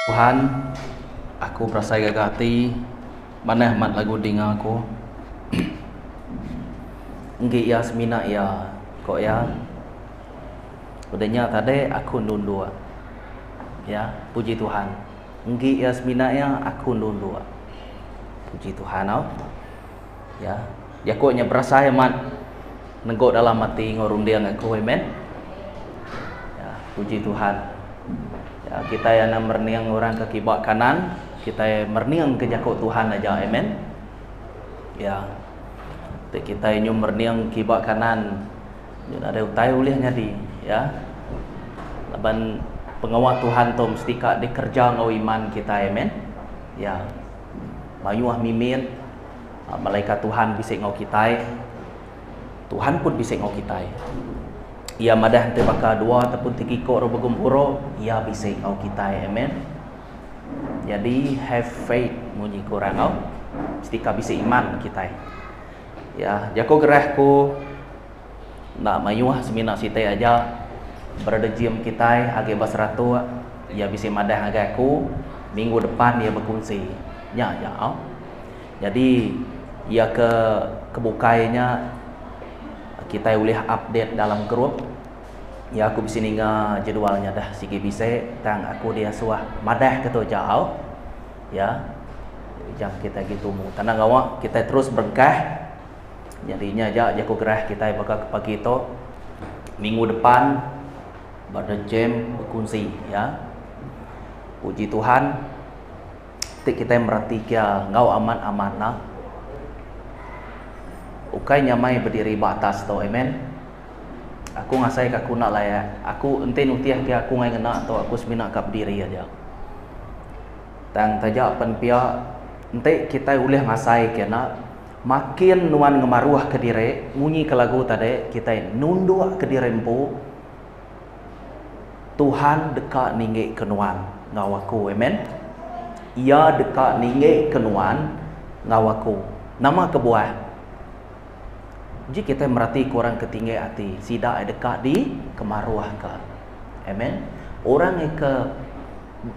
Tuhan, aku berasai gaga ati manah amat lagu dinga aku. Enggi iya semina iya, ko iya. Udah nya tadi aku nunduk. Ya, puji Tuhan. Enggi iya semina iya, aku nunduk. Puji Tuhan au. Ya, jaku nya berasai amat nego dalam ati enggau runding aku. Amen. Ya, puji Tuhan. Ya, kitai anang merening orang ke kiba kanan, kitai merening ke jaku Tuhan aja. Amen. Ya. Ti kitai nyu merening kiba kanan, nyu nadai utai ulih nyadi, ya. Laban pengawa Tuhan tu mesti ka dikereja enggau iman kitai. Amen. Ya. Mayuh mimit Malaikat Tuhan bisi enggau kitai. Tuhan pun bisi enggau kitai. Iya madah enti baka dua ataupun tiga iko orang begempuru, iya bisi enggau kitai. Amen. Jadi have faith munyi ku orang au. Mesti ka bisi iman kitai. Ya, jaku gerah ku enda mayuh semina siti aja Brother Jim kitai agi ba Seratok iya bisi madah ngagai aku minggu depan iya bekunsi. Nya aja au. Nyadi iya ke kebukai nya kitai ulih update dalam group. Iya aku bisi ninga jadual nya dah sigi bisi tang aku diasuh madah ke tu aja au. Ya. Jam kitai agi tumu. Tanda ngawa kitai terus berengkah. Nyadi nya aja jaku gerah kitai baka ke pagi tu. Minggu depan Brother James bekunsi ya. Puji Tuhan. Ti kitai meratika enggau amat-amat nah. Ukai nyamai bediri ba atas tu. Amen. Aku ngasaika aku enda layak. Aku enti nutih ke aku ngai ngena tu aku semina ka bediri aja. Tang taja pen pia enti kitai ulih ngasaika enda makin nuan ngemaruhka diri munyi ke lagu tadi kitai nundukka diri empu Tuhan deka ninggika nuan enggau aku. Amen. Iya deka ninggika nuan enggau aku. Nama kebuah? Uji kitai meratika orang ke tinggi ati, sida deka dikemaruhka. Amen. Orang ke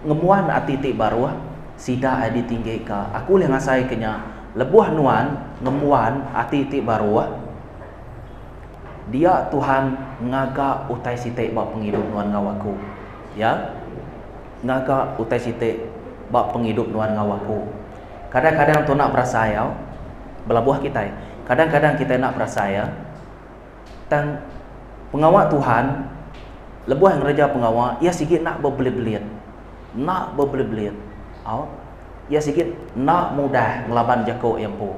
ngembuan ati ti baruh, sida ditinggika. Aku ulih ngasaika nya, lebuh nuan ngembuan ati ti baruh, Dia Tuhan ngaga utai siti ba pengidup nuan enggau aku. Ya. Ngaga utai siti ba pengidup nuan enggau aku. Kadang-kadang tu enda berasai au. Belabuh kitai. Kadang-kadang kitai enda berasai ya. Tang pengawa Tuhan lebuh ngereja pengawa iya sigi enda bebelit-belit. Enda bebelit-belit. Au. Iya sigi enda mudah ngelaban jaku iya empu.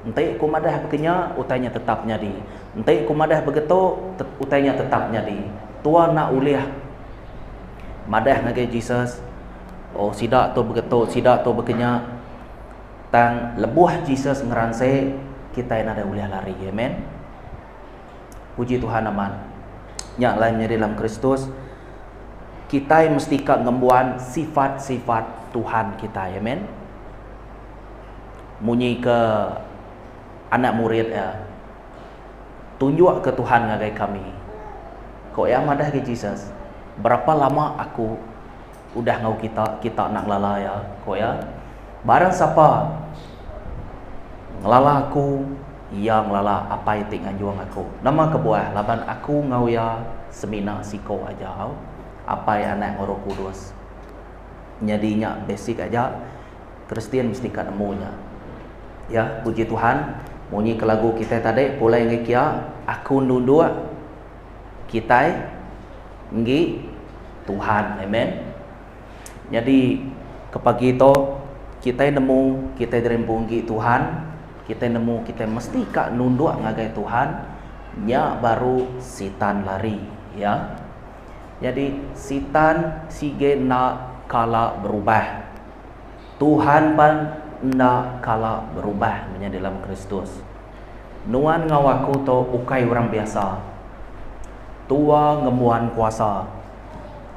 Enti ku madah bekenya, utai nya tetap nyadi. Enti ku madah begetu, utai nya tetap nyadi. Tua enda ulih madah ngagai Jesus, Oh, sida tu begetu, sida tu bekenya. Tang lebuh Jesus ngeransi, kitai nadai ulih lari. Amen. Puji Tuhan amat. Nya alai menyadi dalam Kristus, kitai mesti ka ngembuan sifat-sifat Tuhan kitai. Amen. Munyi ke anak murid iya, Tunjuk ke Tuhan ngagai kami. Ko iya madah agi Jesus, Berapa lama aku udah enggau kita, kita enda ngelala iya? Ko iya, Barang sapa ngelala aku, iya ngelala Apai ti nganjung aku. Nama kebuah? Laban aku enggau iya semina siko aja. Apai, Anak enggau Roh Kudus. Nyadi nya basic aja. Kristian mesti ka nemu nya. Ya, puji Tuhan, munyi ke lagu kitai tadi pulai enggai kia, aku nunduk kitai enggi Tuhan. Amen. Nyadi ke pagi tu kitai nemu kitai diri empu enggi Tuhan, kitai nemu kitai mesti ka nunduk ngagai Tuhan, nya baru sitan lari, ya. Nyadi sitan sige enda kala berubah. Tuhan pan enda kala berubah menya dalam Kristus. Nuan enggau aku tu ukai orang biasa. Tua ngembuan kuasa.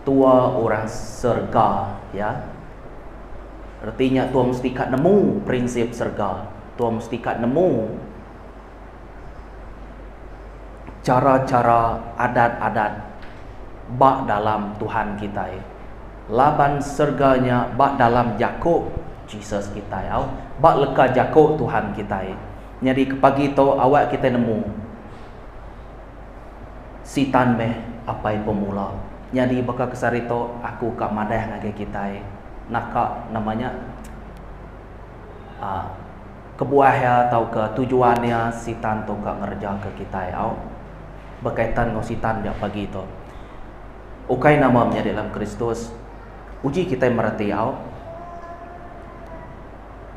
Tua orang serega, ya. Reti nya tua mesti ka nemu prinsip serega. Tua mesti ka nemu chara-chara adat-adat ba dalam Tuhan kitai. Laban serga nya ba dalam jako Jesus kitai au, ba leka jako Tuhan kitai. Nyadi ke pagi tu awak kitai nemu Sitan meh apai pemula. Nyadi baka ke sehari tu aku ka madah ngagai kitai naka nama nya aaa kebuah iya tauka tujuan iya Sitan tu ka ngereja ke kitai au bekaitan enggau Sitan ja pagi tu. Ukai nama menyadi dalam Kristus. Uji kitai mereti au.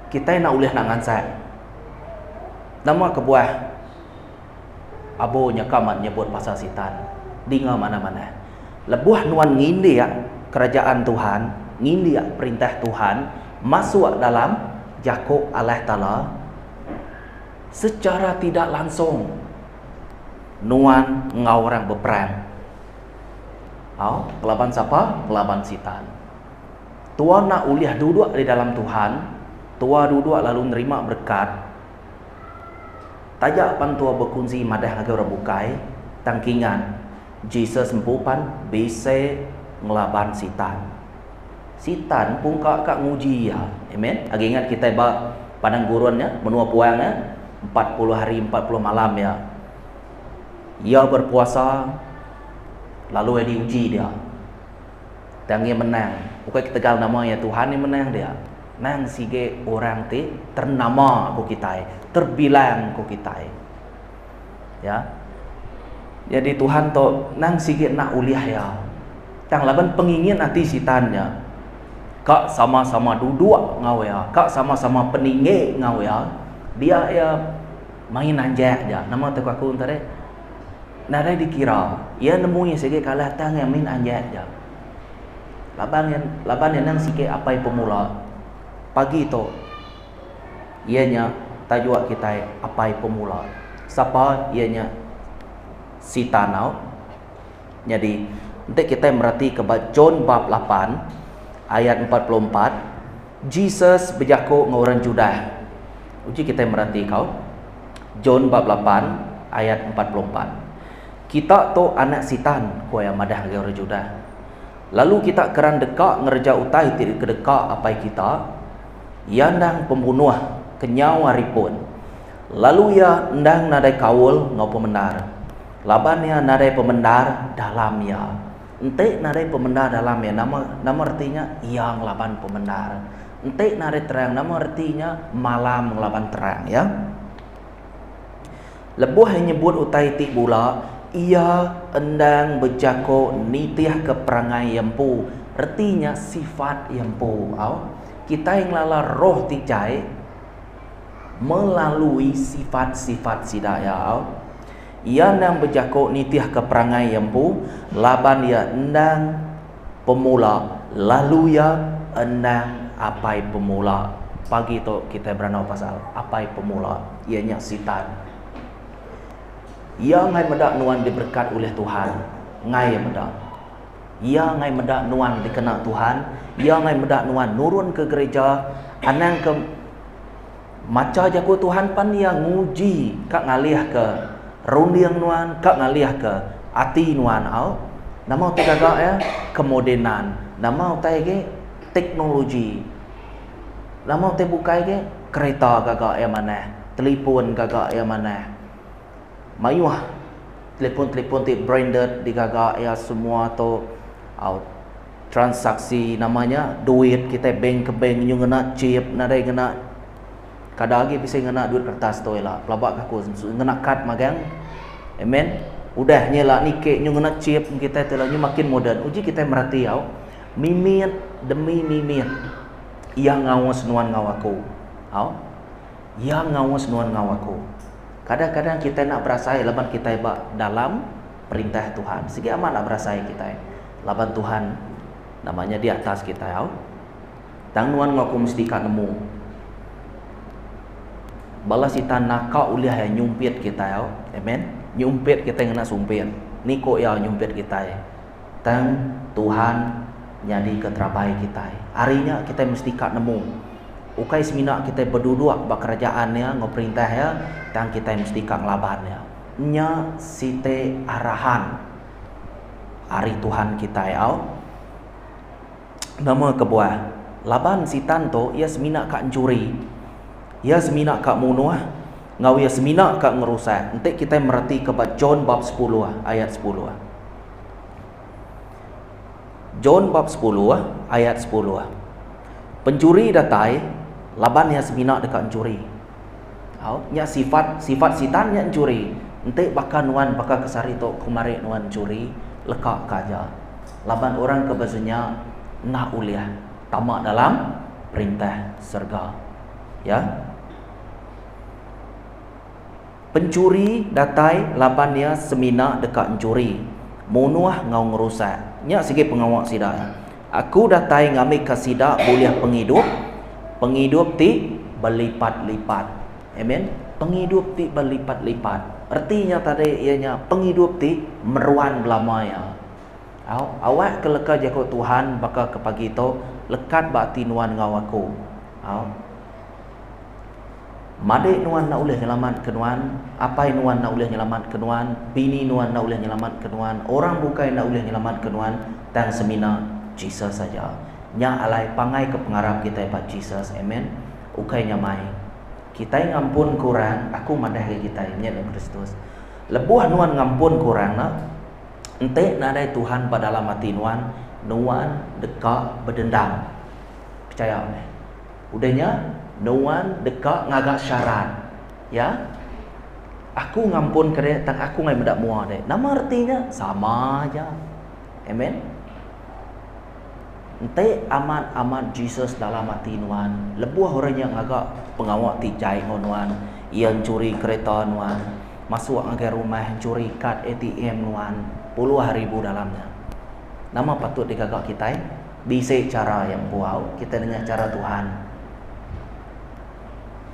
Kitai enda ulih nak ngansat. Nama kebuah Abu nyeka amat nyebut pasal Sitan? Dinga manah-manah. Lebuh nuan ngindik kerajaan Tuhan, ngindik perintah Tuhan masuk dalam jaku Allah Taala secara tidak langsung nuan enggau orang beperang. Au, ngelaban sapa? Ngelaban Sitan. Tua enda ulih duduk di dalam Tuhan, tua duduk lalu nerima berekat. Taja pan tua bekunsi madah ngagai orang bukai, tang kingat, Jesus empu pan bisi ngelaban Sitan. Sitan pungka ka nguji iya. Amen. Agi ingat kitai ba padang gurun nya, menua puang nya, 40 hari 40 malam iya. Iya berpuasa lalu iya diuji dia. Tang iya menang. Ukai ketegal nama iya Tuhan iya menang dia. Nang sige orang ti ternama ku kitai, terbilang ku kitai. Ya. Jadi Tuhan tu nang sige enda ulih iya. Tang laban pengingin ati sitan nya ka sama-sama duduk enggau iya, ka sama-sama peninggi enggau iya, dia iya Main anjak ja nama tu ku aku enta deh. Nadai dikira iya nemu iya sigi kalah tang iya main anjak ja. Laban iya laban iya nang sigi apai pemula pagi tu iya nya tajuk kitai apai pemula. Sapa iya nya Sitan tau. Nyadi enti kitai meratika ba John bab lapan ayat 44 Jesus bejaku enggau orang Judah. Uji kitai merati kau. John bab lapan ayat 44. Kita tu anak Sitan, ku iya madah ngagai orang Judah. Lalu kita keran deka ngereja utai ti dikedeka apai kita. Iya endang pembunuh kenyau ari pun. Lalu iya endang nadai kaul enggau pemendar, laban iya nadai pemendar dalam iya. Enti nadai pemendar dalam iya, nama nama reti nya? Iya ngelaban pemendar. Enti nadai terang, nama reti nya? Malam ngelaban terang, ya. Lebuh iya nyebut utai ti bula, iya endang bejako nitihka perangai iya empu, reti nya sifat iya empu. Au, kitai ngelala roh ti jai melalui sifat-sifat sida iya. Au. Iya endang bejaku nitihka perangai iya empu, laban iya endang pemula lalu iya endang apai pemula. Pagi tu kitai berandau pasal apai pemula, iya nya Sitan. Iya enggai meda nuan diberekat ulih Tuhan, enggai iya meda. Iya enggai meda nuan dikena Tuhan, iya enggai meda nuan nurun ke gereja, anang ke Macha jaku Tuhan pan iya nguji ka ngalihka runding nuan, ka ngalihka ati nuan au. Nama utai gaga iya? Kemodenan. Nama utai agi? Teknologi. Nama utai bukai agi? Kereta gaga iya manah, telipun gaga iya manah. Mayuh telipun-telipun ti branded digaga iya semua tu au. Transaksi nama nya duit kitai bank ke bank nyu ngena chip nadai ngena kada agi bisi ngena duit kertas tu ila pelaba ka aku ngena kad magang amen udah nya ila niki nyu ngena chip kitai tu ila nyu makin moden uji kitai mereti au mimit demi mimit iya ngaus nuan enggau aku au iya ngaus nuan enggau aku kadang-kadang kitai enda berasai laban kitai ba dalam perintah Tuhan sigi amat enda berasai kitai. Laban Tuhan nama nya di atas kitai au. Tang nuan enggau aku mesti ka nemu. Bala sitan naka ulih iya nyumpit kitai au. Amen. Nyumpit kitai ngena sumpit. Ni ko iya nyumpit kitai. Tang Tuhan nyadi ke terabai kitai. Ari nya kitai mesti ka nemu. Ukai semina kitai beduduk ba kerajaan iya enggau perintah iya, tang kitai mesti ka ngelaban iya. Nya siti arahan. Ari Tuhan kitai au. Nama kebuah? Laban Sitan tu iya semina ka enchuri, iya semina ka munuh, enggau iya semina ka ngerusak. Enti kitai meretika ba John bab sepuluh ayat sepuluh. John bab sepuluh ayat sepuluh. Penchuri datai laban iya semina deka enchuri. Au, nya sifat sifat Sitan nya enchuri. Enti baka nuan baka ke sehari tu kemari nuan enchuri, leka ka aja. Laban orang ke besenya enda ulih tama dalam perintah serega. Ya. Penchuri datai laban iya semina deka enchuri, munuh enggau ngerusak. Nya sigi pengawa sida. Aku datai ngambika sida bulih pengidup, pengidup ti belipat-lipat. Amen. Pengidup ti belipat-lipat. Reti nya tadi iya nya pengidup ti meruan belama iya. Au, awak ke leka jaku Tuhan baka ke pagi tu lekat ba ati nuan enggau aku. Au. Madik nuan enda ulih nyelamatka nuan, apai nuan enda ulih nyelamatka nuan, bini nuan enda ulih nyelamatka nuan, orang bukai enda ulih nyelamatka nuan, tang semina Jesus aja. Nya alai pangaika pengarap kitai ba Jesus. Amen. Ukai nyamai. Kitai ngampunka orang, aku madahka kitai nya dalam Kristus. Lebuh nuan ngampunka orang nya, enti nadai Tuhan ba dalam ati nuan, nuan deka bedendam. Pechaya meh. Udah nya, nuan deka ngaga syarat. Ya. Aku ngampunka dek, tang aku enggai meda mua dek. Nama reti nya? Sama aja. Amen. Enti amat-amat Jesus dalam ati nuan, lebuh orang nya ngaga pengawa ti jai enggau nuan, iya enchuri kereta nuan, masuk ngagai rumah enchuri kad ATM nuan, puluh ribu dalam nya. Nama patut digaga kitai? Bisi chara iya empu au kitai nengah chara Tuhan.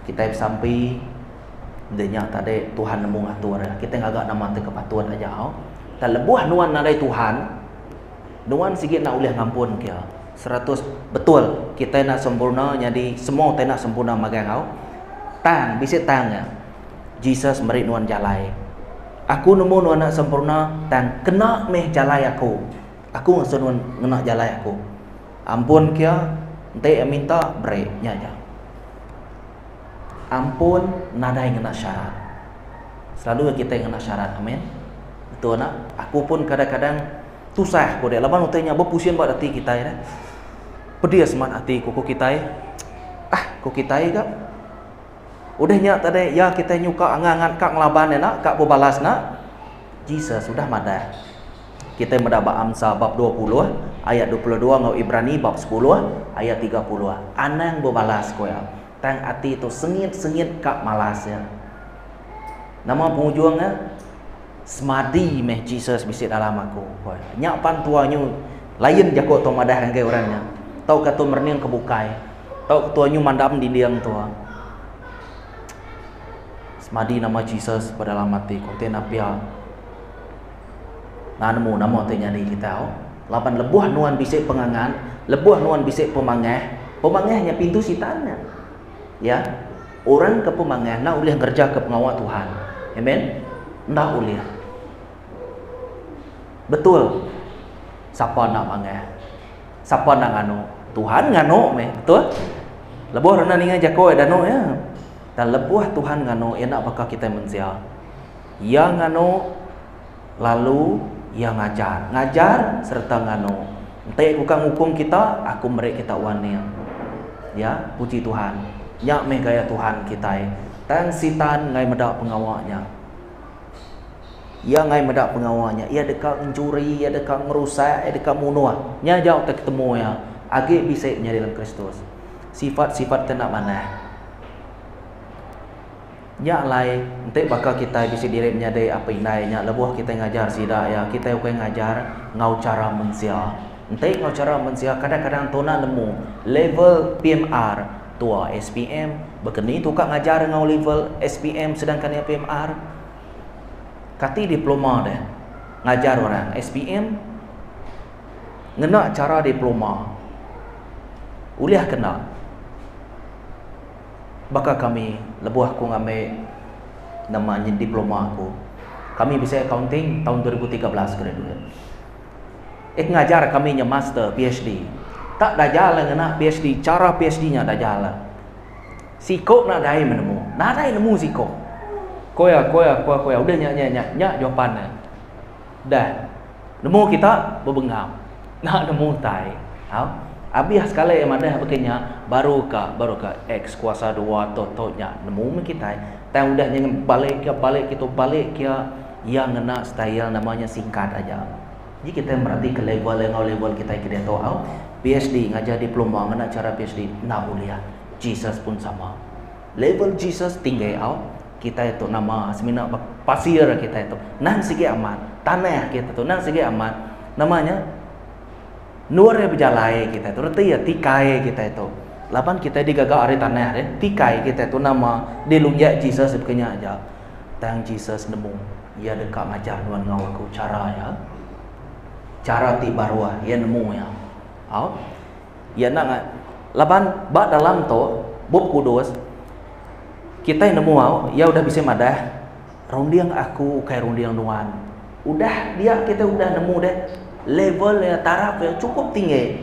Kitai besampi enda nya tadi Tuhan nemu ngatur iya. Kitai ngaga nama ti ke patut aja au. Tang lebuh nuan nadai Tuhan, nuan sigi enda ulih ngampun ke iya. 100 betul kitai enda sempurna nyadi semua utai enda sempurna magang au. Tang bisi tang iya. Jesus meri nuan jalai. Aku nemu nuan enda sempurna tang kena meh jalai aku. Aku ngasuh nuan ngena jalai aku. Ampun kia, enti iya minta, beri. Nya aja. Ampun nadai ngena syarat. Selalu kitai ngena syarat, amin. Betul enda? Aku pun kadang-kadang tusah ku deh laban utai nya bepusin ba ati kitai deh. Pedis amat ati ku ku kitai. Ah, ku kitai ga. Udah nya tadi iya kitai nyuka angat-angat ka ngelaban iya enda, ka bebalas enda. Jesus udah madah. Kitai meda ba Amsa bab 20 ayat 22 enggau Ibrani bab 10 ayat 30. Anang bebalas ku iya. Tang ati tu sengit-sengit ka malas iya. Nama pengujung iya? Semadi meh Jesus bisi dalam aku, ku iya. Nya pan tua nyu lain jaku tu madah ngagai orang nya. Tauka tu merening ke bukai. Tauka tua nyu mandam dinding tua. Semadi nama Jesus ba dalam ati ku. Enti enda pia. Nah nemu nama ti nyadi kita au. Laban lebuh nuan bisi pengangat, lebuh nuan bisi pemangah, pemangah nya pintu sitan nya. Ya. Orang ke pemangah enda ulih ngereja ke pengawa Tuhan. Amen. Enda ulih. Betul. Sapa enda mangah? Sapa enda nganu? Tuhan nganu meh, betul? Lebuh rena ninga jako iya danu iya. Dan lebuh Tuhan nganu iya enda baka kitai mensia. Iya nganu lalu iya ngajar. Ngajar sereta nganu. Enti aku ka ngukum kita, aku meri kita warning. Ya, puji Tuhan. Nya meh gaya Tuhan kitai. Tang Sitan enggai meda pengawa nya. Iya enggai meda pengawa nya. Iya deka ngenchuri, iya deka ngerusak, iya deka munuh. Nya aja utai ketemu iya. Agi bisi nyadi dalam Kristus. Sifat-sifat ke enda manah. Nya alai, enti baka kitai bisi diri menyadi apai indai nya lebuh kitai ngajar sida iya, kitai ukai ngajar enggau chara mensia. Enti enggau chara mensia kadang-kadang tuna nemu level PMR tua SPM, baka ni tukar ngajar enggau level SPM sedangkan iya PMR? Kati diploma deh ngajar orang SPM ngena chara diploma ulih ke enda? Baka kami lebuh aku ngambi nama nya diploma aku. Kami bisi accounting taun 2013 graduate. Eh ngajar kami nya master PhD. Tak dajal ngena PhD, chara PhD nya dajal. Siko nadai meh nemu. Nadai nemu siko. Ko iya, ko iya, ko iya, udah nya nya nya nya jawapan iya. Dah. Nemu kita bebengap. Enda nemu utai. Au. Abih sekali iya madah baka nya baru ka baru ka X kuasa dua tu tu nya nemu meh kitai. Tang udah nya balik kia balik kitu balik kia iya ngena style nama nya singkat aja. Ji kitai meratika level iya enggau level kitai ke diatu au. PhD ngajar diploma ngena chara PhD enda ulih. Jesus pun sama. Level Jesus tinggi au. Kitai tu nama semina pasir kitai tu. Nang sigi amat. Tanah kita tu nang sigi amat. Nama nya? Endur iya bejalai kitai tu. Reti iya tikai kitai tu. Laban kitai digaga ari tanah deh. Tikai kitai tu nama dilunjak Jesus baka nya aja. Tang Jesus nemu iya deka ngajar nuan enggau aku chara iya. Chara ti baruh iya nemu iya. Au. Iya enda laban ba dalam tu Bup Kudus kitai nemu au iya udah bisi madah runding aku ukai runding nuan. Udah dia kitai udah nemu deh level iya taraf iya chukup tinggi.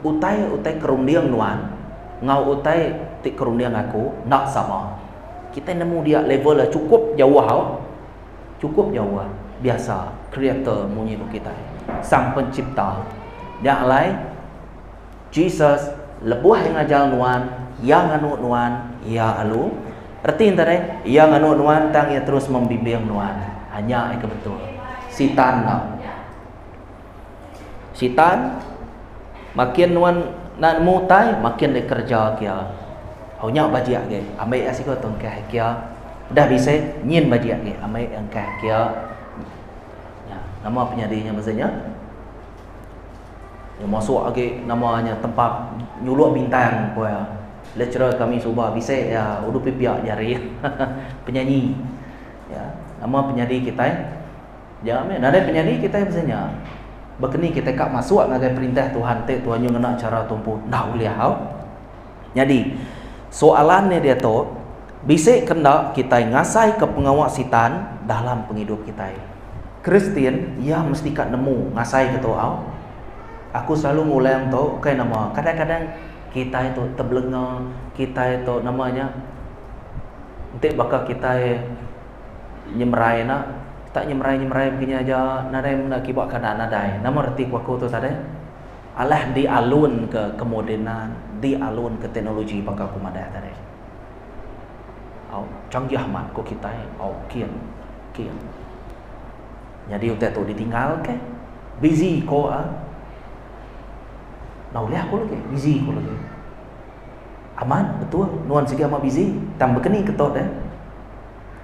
Utai utai ke runding nuan enggau utai ti ke runding aku enda sama. Kitai nemu dia level iya chukup jauh au. Chukup jauh biasa creator munyi ku kitai sang pencipta. Nya alai Jesus lebuh iya ngajar nuan, iya nganu nuan, iya alu reti enta deh iya nganu nuan tang iya terus membimbing nuan. Ha nya iya ke betul. Sitan enda. Sitan makin nuan enda nemu utai makin deh kereja kia. Au nya bajik agi ambi iya siku tungkah kia. Udah bisi nyin bajik agi ambi engkah kia. Nya nama penyadi nya mesti nya. Nya masuk agi nama nya tempat nyuluk bintang ku iya. Lecturer kami suba bisi iya udu pipiak jari penyanyi. Ya nama penyadi kitai. Nya meh nadai penyadi kitai mesti nya. Baka ni kitai ka masuk ngagai perintah Tuhan ti Tuhan nyu ngena chara tumpu enda ulih au. Nyadi soalan nya diatu bisi ke enda kitai ngasaika pengawa sitan dalam pengidup kitai. Kristian iya mesti ka nemu ngasaika tu au. Aku selalu ngulang tu ukai nama kadang-kadang kitai tu tebelenga kitai tu nama nya enti baka kitai nyemerai enda tak nyemerai-nyemerai begini aja nadai menda kiba kanan nadai. Nama reti ku aku tu tadi? Alah dialun ke kemodenan, dialun ke teknologi baka ku madah tadi. Au, canggih amat ku kitai, au kin, kin. Nyadi utai tu ditinggal ke, busy ko ah. Enda ulih aku lagi, busy ku lagi. Amat, betul, nuan sigi amat busy, tang bekeni ke tu deh.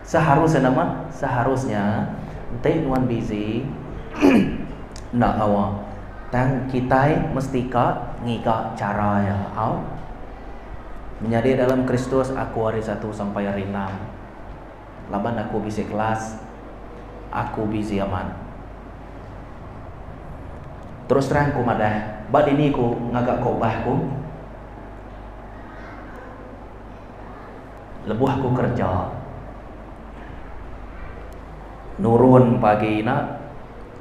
Seharusnya nama? Seharusnya enti nuan busy enda ngawa tang kitai mesti ka ngiga chara iya au. Menyadi dalam Kristus aku hari satu sampai hari enam laban aku bisi kelas aku busy amat. Terus terang ku madah ba dini ku ngaga khotbah ku. Lebuh aku kereja nurun pagi ina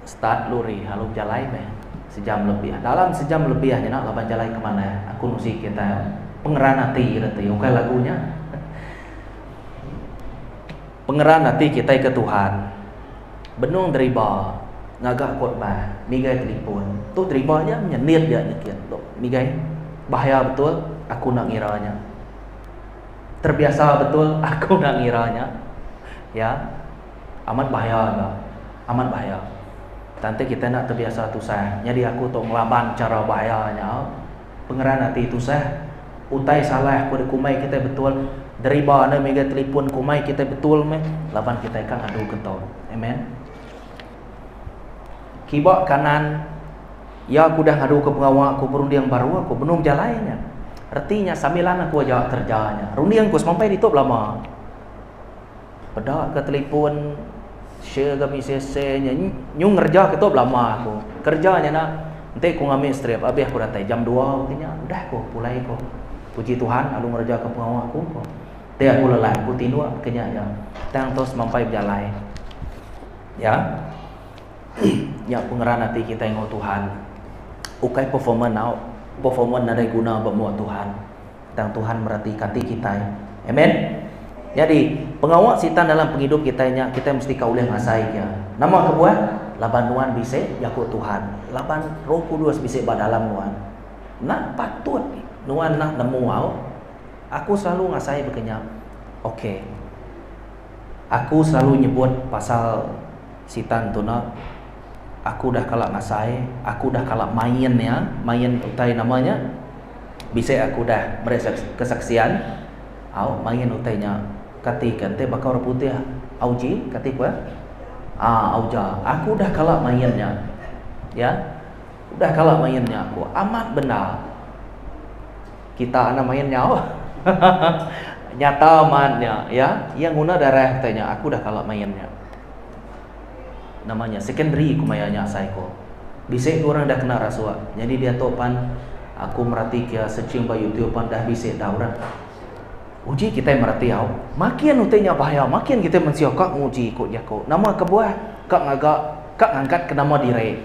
start lori lalu bejalai meh sejam lebih. Dalam sejam lebih nya laban jalai ke manah aku nusi kita pengeran ati reti ukai lagu nya. Pengeran ati kitai ke Tuhan benung deriba ngaga khotbah migai telefon. Tu deriba nya nyenit dia nyikin tu migai bahaya betul aku enda ngira nya. Terbiasa betul aku enda ngira nya. Ya. Amat bahaya ga. Amat bahaya. Tang enti kitai enda terbiasa tusah, nyadi aku tu ngelaban chara bahaya nya. Pengeran ati tusah. Utai salah ku dikumbai kitai betul, deriba enda mega telefon kumbai kitai betul meh laban kitai ka ngadu ke tu. Amen. Kiba kanan iya aku udah ngadu ke pengawa aku berunding baru aku benung bejalai nya. Reti nya sambilan aku aja kereja nya. Runding aku semampai ditu belama. Peda ke telefon share ke mesej share nya nyu ngereja ke tu belama aku. Kereja nya enda enti ku ngambi strip abih aku datai jam dua baka nya udah ku pulai ku. Puji Tuhan lalu ngereja ke pengawa aku ku. Ti aku lelak aku tinduk baka nya aja. Tang tu semampai bejalai. Ya. Nya pengeran ati kitai enggau Tuhan. Ukai performance au. Performance nadai guna ba mua Tuhan. Tang Tuhan meratika ati kitai. Amen. Nyadi, pengawa Sitan dalam pengidup kitai nya kitai mesti ka ulih ngasaika iya. Nama kebuah? Laban nuan bisi Jaku Tuhan. Laban Roh Kudus bisi ba dalam nuan. Enda patut nuan enda nemu au. Aku selalu ngasai baka nya. Ok. Aku selalu nyebut pasal Sitan tu enda. Aku udah kala ngasai, aku udah kala main iya, main utai nama nya. Bisi aku udah meri kesaksian au main utai nya. Kati ke enti baka orang putih auji kati ku iya. Aa auja. Aku udah kala main nya. Ya. Udah kala main nya aku. Amat bendar. Kita enda main nya au. Nyata amat nya ya. Iya nguna darah utai nya. Aku udah kala main nya. Nama nya secondary ku maya nya asai ko. Bisi ku orang dah kena rasuak. Nyadi diatu pan aku merati kia searching ba youtube pan dah bisi dah orang. Uji kitai mereti au. Makin utai nya bahaya makin kitai mensia ka nguji ku jaku. Nama kebuah ka ngaga ka ngangkat ke nama diri.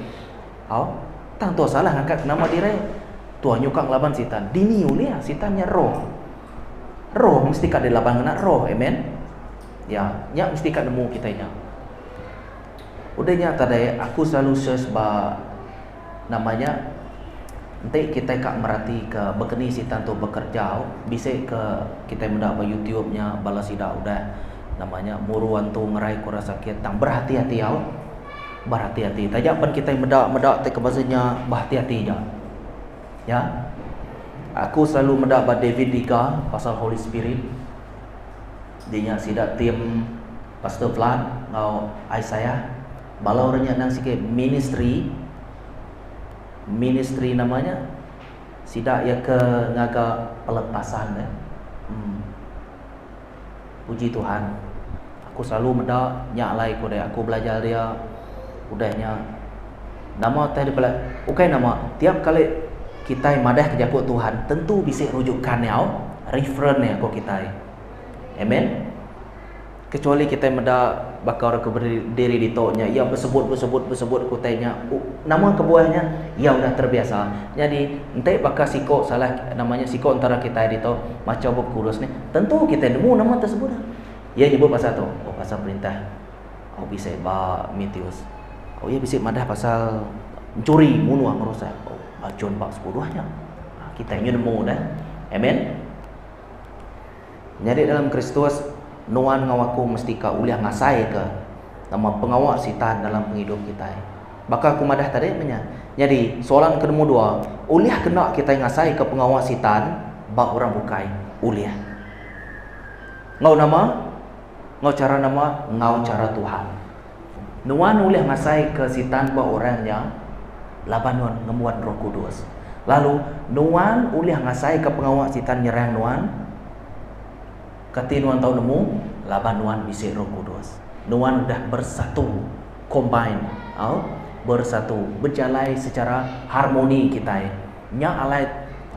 Au. Tang tua salah ngangkat ke nama diri. Tua nyuka ngelaban sitan. Dini ulih sitan nya roh. Roh mesti ka dilaban ngena roh. Amen. Ya, nya mesti ka nemu kitai nya. Udah nya tadi aku selalu search ba nama nya enti kitai ka merati ke bekeni sitan tu bekerja bisi ke kitai meda ba youtube nya bala sida udah nama nya muru antu ngerai ke orang sakit tang berhati hati au. Berhati hati taja pen kitai meda meda ti ke basa nya berhati hati ja. Ya. Aku selalu meda ba David Diga pasal Holy Spirit. Di nya sida tim Pastor Vlad enggau Isaiah bala orang nya endang sigi ministry ministry nama nya sida iya ke ngaga pelepasan ne uhh puji Tuhan aku selalu meda nya alai ku deh aku belajar dia udah nya nama utai dibela ukai nama tiap kali kitai madah ke jaku Tuhan tentu bisi rujukan iya reference iya ku kitai. Amen. Kecuali kitai meda baka orang ke berdiri ditu nya iya besebut besebut besebut ke utai nya. Nama kebuah nya? Iya udah terbiasa. Nyadi enti baka siko salah nama nya siko entara kitai ditu macha bup kudus ni tentu kitai nemu nama tersebut. Iya nyebut pasal tu, oh pasal perintah. Oh bisi ba Matius. Oh iya bisi madah pasal mencuri, munuh, ngerusak. Oh ba John bab sepuluh nya. Kitai nyu nemu dah. Amen. Menyadi dalam Kristus, nuan enggau aku mesti ka ulih ngasaika nama pengawa Sitan dalam pengidup kitai. Baka aku madah tadi meh nya. Nyadi, soalan ke nombor dua, ulih kena kitai ngasaika pengawa Sitan ba orang bukai? Ulih. Enggau nama? Enggau chara nama? Enggau chara Tuhan. Nuan ulih ngasaika Sitan ba orang nya laban nuan ngembuan Roh Kudus. Lalu, nuan ulih ngasaika pengawa Sitan nyerang nuan. Kati nuan tau nemu? Laban nuan bisi Roh Kudus. Nuan udah bersatu, combine, au, bersatu, bejalai secara harmoni kitai. Nya alai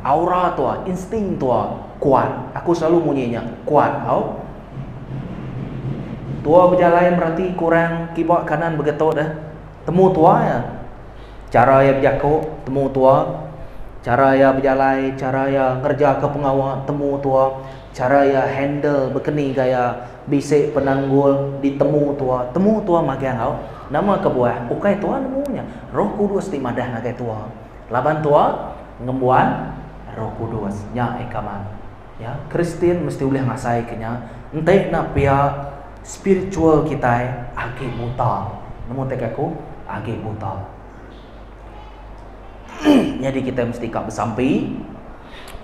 aura tua, insting tua kuat. Aku selalu munyi nya, kuat, au. Tua bejalai mereti kurang kiba kanan begetu deh. Temu tua iya. Chara iya bejaku temu tua. Chara iya bejalai, chara iya ngerejaka pengawa temu tua. Chara iya handle bekeni gaya bisi penanggul ditemu tua. Temu tua magang au. Nama kebuah ukai tua nemu nya. Roh Kudus ti madah ngagai tua. Laban tua ngembuan Roh Kudus. Nya eka man. Ya, Kristian mesti ulih ngasaika nya. Enti enda pia, spiritual kitai agi buta. Nemu utai ke aku? Agi buta. Nyadi kitai mesti ka besampi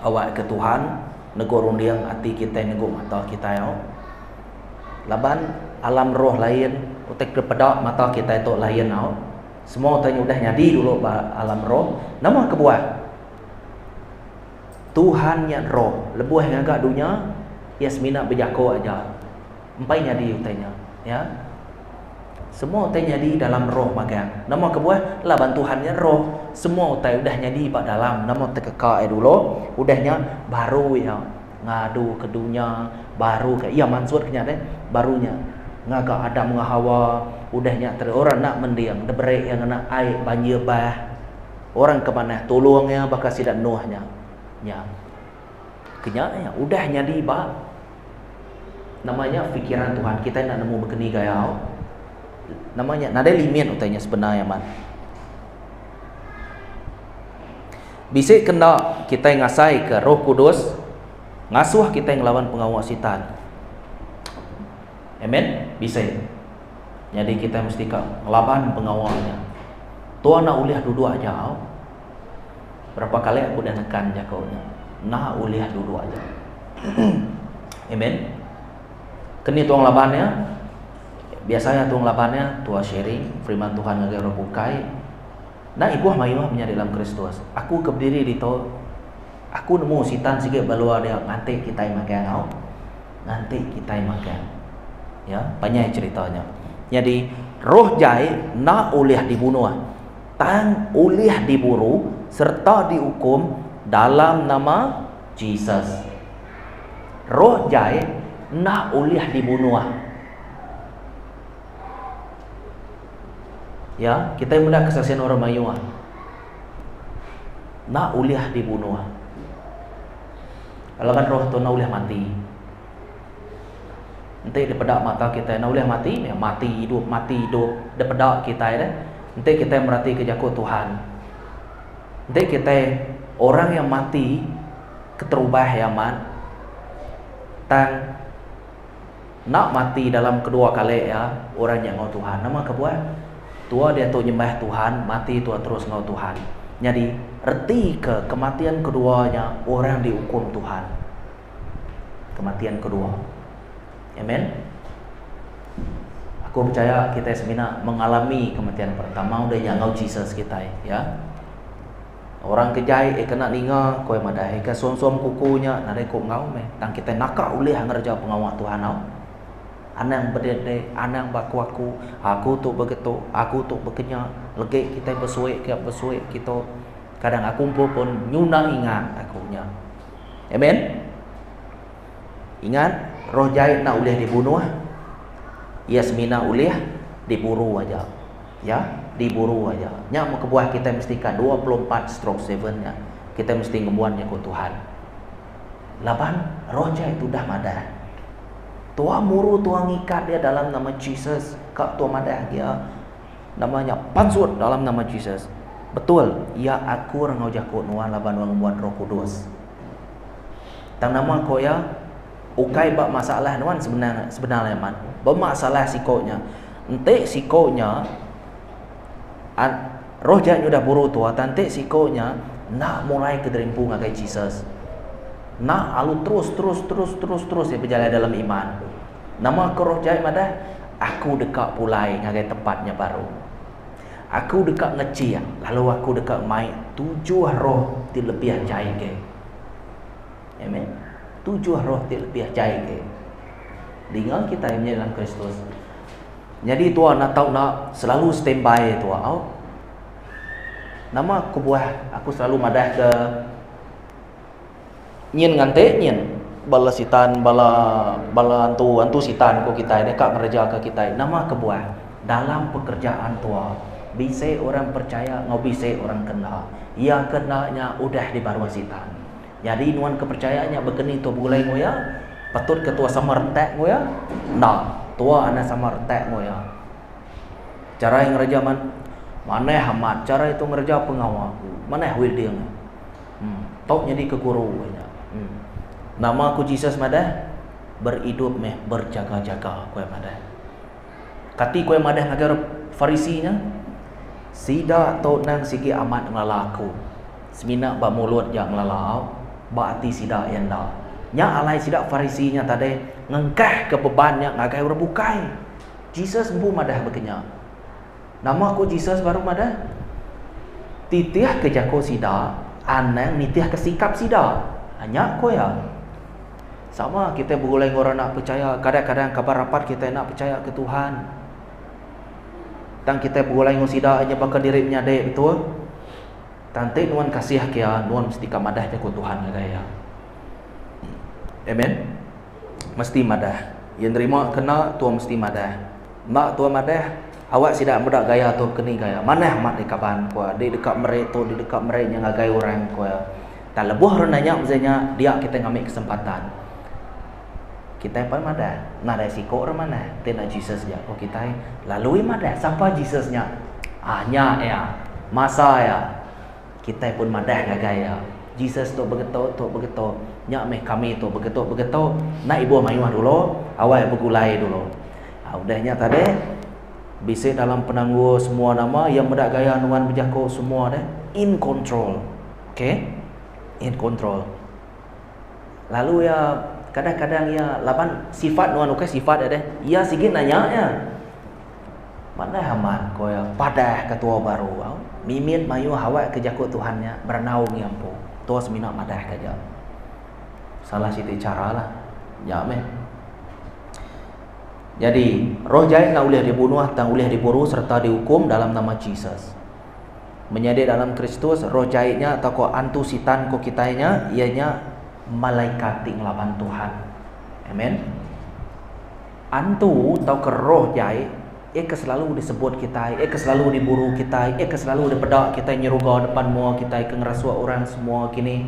awakka Tuhan nego runding ati kitai nego mata kitai au. Laban alam roh lain, utai ke peda mata kitai tu lain au. Semua utai nya udah nyadi dulu ba alam roh. Nama kebuah? Tuhan nya Roh. Lebuh ngaga dunya, Iya semina bejako aja. Empai nyadi utai nya. Ya. Semua utai nyadi dalam roh magang. Nama kebuah? Laban Tuhan nya Roh. Semua utai udah nyadi ba dalam. Nama tekeka Iya dulu, udah nya baru Iya ngadu ke dunya, baru ke Iya mansut ke nya deh, baru nya ngaga Adam enggau Hawa, udah nya tadi orang enda mending diberi Iya ngena ai banjir bah. Orang ke manah tulung iya baka sida Nuh nya. Nya. Kenya iya udah nyadi ba nama nya fikiran Tuhan kitai enda nemu bekeni gaya nama nya nadai limit utai nya sebenar iya amat. Bisi ke enda kitai ngasaika Roh Kudus ngasuh kitai ngelaban pengawa Sitan. Amen. Bisi. Nyadi kitai mesti ka ngelaban pengawa nya. Tua enda ulih duduk aja au. Berapa kali aku udah nekan jaku nya. Enda ulih duduk aja. Amen. Keni tua ngelaban iya? Biasa iya tua ngelaban iya, tua sharing firman Tuhan ngagai orang bukai. Enda ibuh mayuh menyadi dalam Kristus. Aku ke bediri ditu, aku nemu sitan sigi ba luar dia nganti kitai magang au. Nganti kitai magang. Ya, panjai cherita nya. Nyadi, roh jai enda ulih dibunuh, tang ulih diburu sereta diukum dalam nama Jesus. Roh jai enda ulih dibunuh. Ya, kitai meda kesaksian orang mayuh. Enda ulih dibunuh. Laban roh tu enda ulih mati. Enti dipeda mata kitai enda ulih mati meh, mati idup, mati idup dipeda kitai deh. Enti kitai meratika jaku Tuhan. Enti kitai orang yang mati keterubah iya amat tang enda mati dalam kedua kali iya orang nya enggau Tuhan. Nama kebuah? Tua diatu nyembah Tuhan, mati tua terus enggau Tuhan. Nyadi, reti ke kematian kedua nya orang diukum Tuhan. Kematian kedua. Amen. Aku percaya kitai semina mengalami kematian pertama udah nya enggau Jesus kitai, ya. Orang ke jai eh kena ninga ko iya madah eh ke suam-suam kuku nya nadai ko enggau meh tang kitai naka ulih ngereja pengawa Tuhan au. Anang bedek-dek, anang baku-aku, aku tu begetu, aku tu bekenya, legi kitai besuik ke besuik kitu. Kadang aku empu pun nyuna ingat aku nya. Amen. Ingat, roh jai enda ulih dibunuh. Iya semina ulih diburu aja. Ya, diburu aja. Nya meh kebuah kitai mesti ka 24/7 nya. Kitai mesti ngembuan jaku Tuhan. Laban roh jai tu udah madah. Tua muru tua ngikat dia dalam nama Jesus. Ka tua madah gia nama nya pansut dalam nama Jesus. Betul, iya akur enggau jaku nuan laban nuan ngembuan Roh Kudus. Tang nama ko iya? Ukai ba masalah nuan sebenar sebenar amat. Bemasalah siko nya. Enti siko nya roh jai nyudah buru tua tang enti siko nya enda mulai ke diri empu ngagai Jesus. Enda alu terus terus terus terus terus iya bejalai dalam iman. Nama ke roh jai madah aku deka pulai ngagai tempat nya baru. Aku deka ngechik lalu aku deka mai tujuh roh ti lebih jai agi. Amen. Tujuh roh ti lebih jai agi. Dinga kitai menyadi dalam Kristus. Nyadi tua enda tau enda selalu standby tua au. Nama kebuah aku selalu madah ke nyin nganti nyin bala sitan bala bala antu antu sitan ku kitai deka ngereja ke kitai. Nama kebuah dalam pekerjaan tua bisi orang percaya enggau bisi orang ke enda. Iya ke enda nya udah dibaruh sitan. Nyadi nuan ke percaya nya bekeni tua begulai enggau iya? Patut ke tua sama rentak enggau iya? Enda. Tua anang sama rentak enggau iya. Chara iya ngereja man manah amat chara iya tu ngereja pengawa. Manah welding iya. Em tau nyadi ke guru iya nya. Em nama ku Jesus madah beridup meh berjaga-jaga ku iya madah. Kati ku iya madah ngagai orang Farisi nya? Sida tu nang sigi amat ngelala aku. Semina ba mulut ja ngelala au, ba ati sida iya enda. Nya alai sida Farisi nya tadi ngengkahka beban nya ngagai orang bukai. Jesus empu madah baka nya. Nama ku Jesus baru madah? Titihka jaku sida, anang nitihka sikap sida. Nya ku iya. Sama kitai begulai enggau orang enda pechaya, kadang-kadang kaban rapat kitai enda pechaya ke Tuhan. Tang kitai begulai enggau sida nya baka diri menyadi, betul? Tang enti nuan kasih ke iya, nuan mesti ka madah jaku Tuhan ngagai iya. Amen. Mesti madah. Iya nerima ke enda, tua mesti madah. Enda tua madah. Awak sida meda gaya tu keni gaya. Manah amat deh kaban ku iya. Dek deka meri tu, dek deka meri nya ngagai orang ku iya. Tang lebuh orang nanya pasal nya, dia kitai ngambi kesempatan. Kitai pan madah, nadai siku orang manah ti enda Jesus ja ku kitai. Lalu iya madah, sapa Jesus nya? Ah nya iya. Masa iya. Kitai pun madah ngagai iya, Jesus tu begetu, tu begetu. Nya meh kami tu begetu begetu. Enda ibuh mayuh dulu, awai begulai dulu. Ha, udah nya tadi, bisi dalam penanggul semua nama, iya meda gaya nuan bejaku semua deh, in control. Okay? In control. Lalu iya, kadang-kadang iya, laban sifat nuan ukai sifat iya deh, iya sigi nanya iya. Manah amat ko iya padah ka tua baru au. Mimit mayuh awak ke jaku Tuhan nya berandau ngi empu. Tua semina madah ka aja. Salah siti chara lah. Nya meh. Nyadi, roh jai enda ulih dibunuh tang ulih diburu sereta diukum dalam nama Jesus. Menyadi dalam Kristus, roh jai nya tauka antu sitan ko kitai nya iya nya malaikat ti ngelaban Tuhan. Amen. Antu tauka roh jai iya ke selalu disebut kitai, iya ke selalu diburu kitai, iya ke selalu dipeda kitai nyeruga depan mua kitai ke ngerasuk orang semua kini.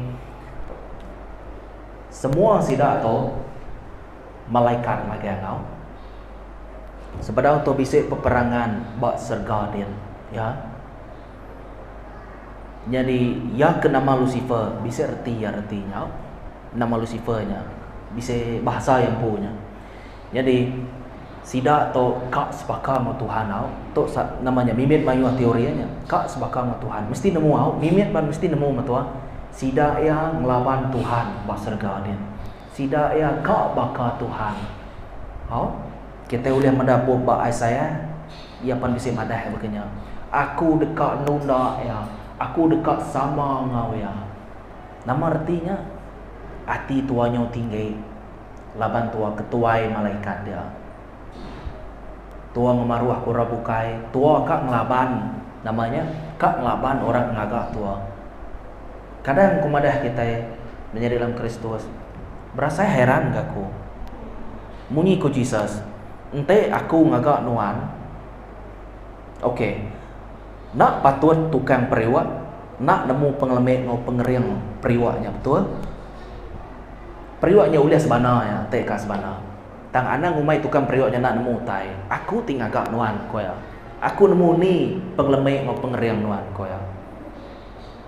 Semua sida tu malaikat magang au. Sebedau tu bisi peperangan ba serega din, ya. Nyadi iya ke nama Lucifer bisi reti iya reti nya. Nama Lucifer nya bisi bahasa iya empu nya. Nyadi sida tu ka sebaka enggau Tuhan au. Tu nama nya mimit mayuh teori nya. Ka sebaka enggau Tuhan. Mesti nemu au, mimit pan mesti nemu metua. Sida iya ngelaban Tuhan ba serega din. Sida iya ka baka Tuhan. Au, kitai ulih meda bup ba Isaiah, iya pan bisi madah baka nya. Aku deka nunda iya. Aku deka sama enggau iya. Nama reti nya? Ati tua nyau tinggi laban tua ketuai malaikat dia. Tua ngemaruh ke orang bukai, tua ka ngelaban nama nya ka ngelaban orang ke ngaga tua. Kadang ku madah kitai menyadi dalam Kristus berasai hairan ga aku. Munyi ku Jesus, enti aku ngaga nuan, ok enda patut tukang periuk enda nemu pengelemi enggau pengering periuk nya betul. Periuk nya ulih sebana iya ti ka sebana. Tang anang ngumbai tukang periuk nya enda nemu utai. Aku ti ngaga nuan, ku iya. Aku nemu ni pengelemi enggau pengering nuan, ku iya.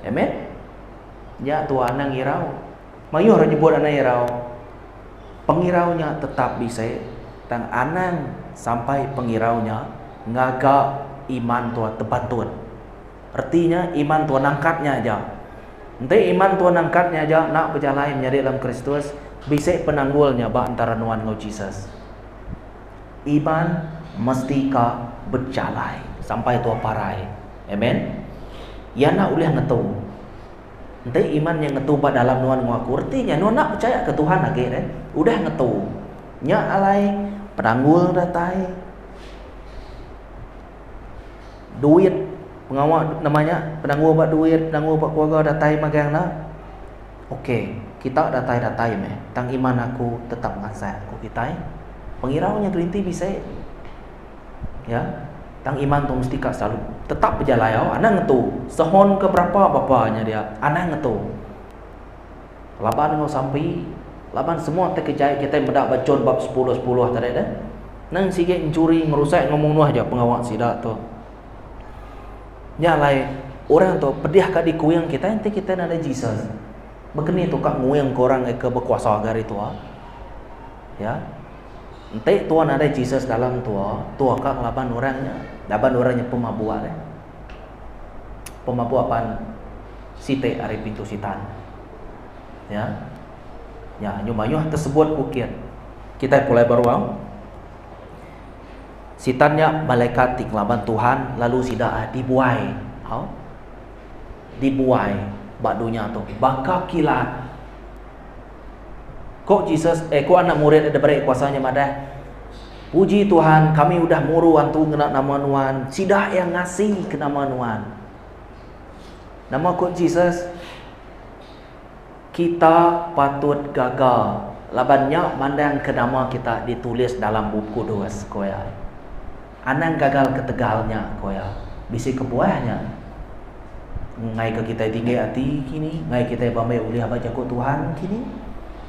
Amen. Nya tua anang irau. Mayuh orang nyebut anang irau. Pengirau nya tetap bisi tang anang sampai pengirau nya ngaga iman tua tebantut. Reti nya iman tua nangkat nya aja. Enti iman tua nangkat nya aja enda bejalai menyadi dalam Kristus, bisi penanggul nya ba entara nuan enggau Jesus. Iman mesti ka bejalai sampai tua parai. Amen. Iya enda ulih ngetu. Enti iman nya ngetu ba dalam nuan enggau aku, reti nya nuan enda pechaya ke Tuhan agi deh. Udah ngetu. Nya alai penanggul datai. Duit pengawa nama nya penanggul ba duit penanggul ba keluarga datai magang ne ok kita datai datai meh tang iman aku tetap ngasak ku kitai pengirau nya gerinti bisi ya tang iman tu mesti ka selalu tetap bejalai au anang ngetu sehon ke berapa bapa nya dia anang ngetu laban enggau sampi laban semua ti ke jai kitai meda ba John bab sepuluh sepuluh tadi deh nang sigi enchuri ngerusak enggau munuh aja pengawa sida tu. Nya alai orang tu pedih ka dikuing kitai enti kitai nadai Jesus. Baka ni tu ka nguing ke orang ke bekuasa agi ari tua. Ya. Enti tua nadai Jesus dalam tua, tua ka ngelaban orang nya. Laban orang nya pemabuk deh. Pemabuk pan siti ari pintu sitan. Ya. Nya nyu mayuh tersebut bukit. Kitai pulai baru au. Sitan nya malaikat ti ngelaban Tuhan lalu sida dibuai au. Dibuai ba dunya tu baka kilat. Ko Jesus eh ko anak murid iya diberi kuasa nya madah, Puji Tuhan kami udah muru antu ngena nama nuan, sida iya ngasi ke nama nuan. Nama ko Jesus? Kita patut gaga laban nya mandangka nama kita ditulis dalam Bup Kudus, ku iya. Anang gagal ketegal nya, ko iya. Bisi kebuah nya. Ngaika kitai tinggi ati kini, ngai kitai bambai ulih ba jaku Tuhan kini.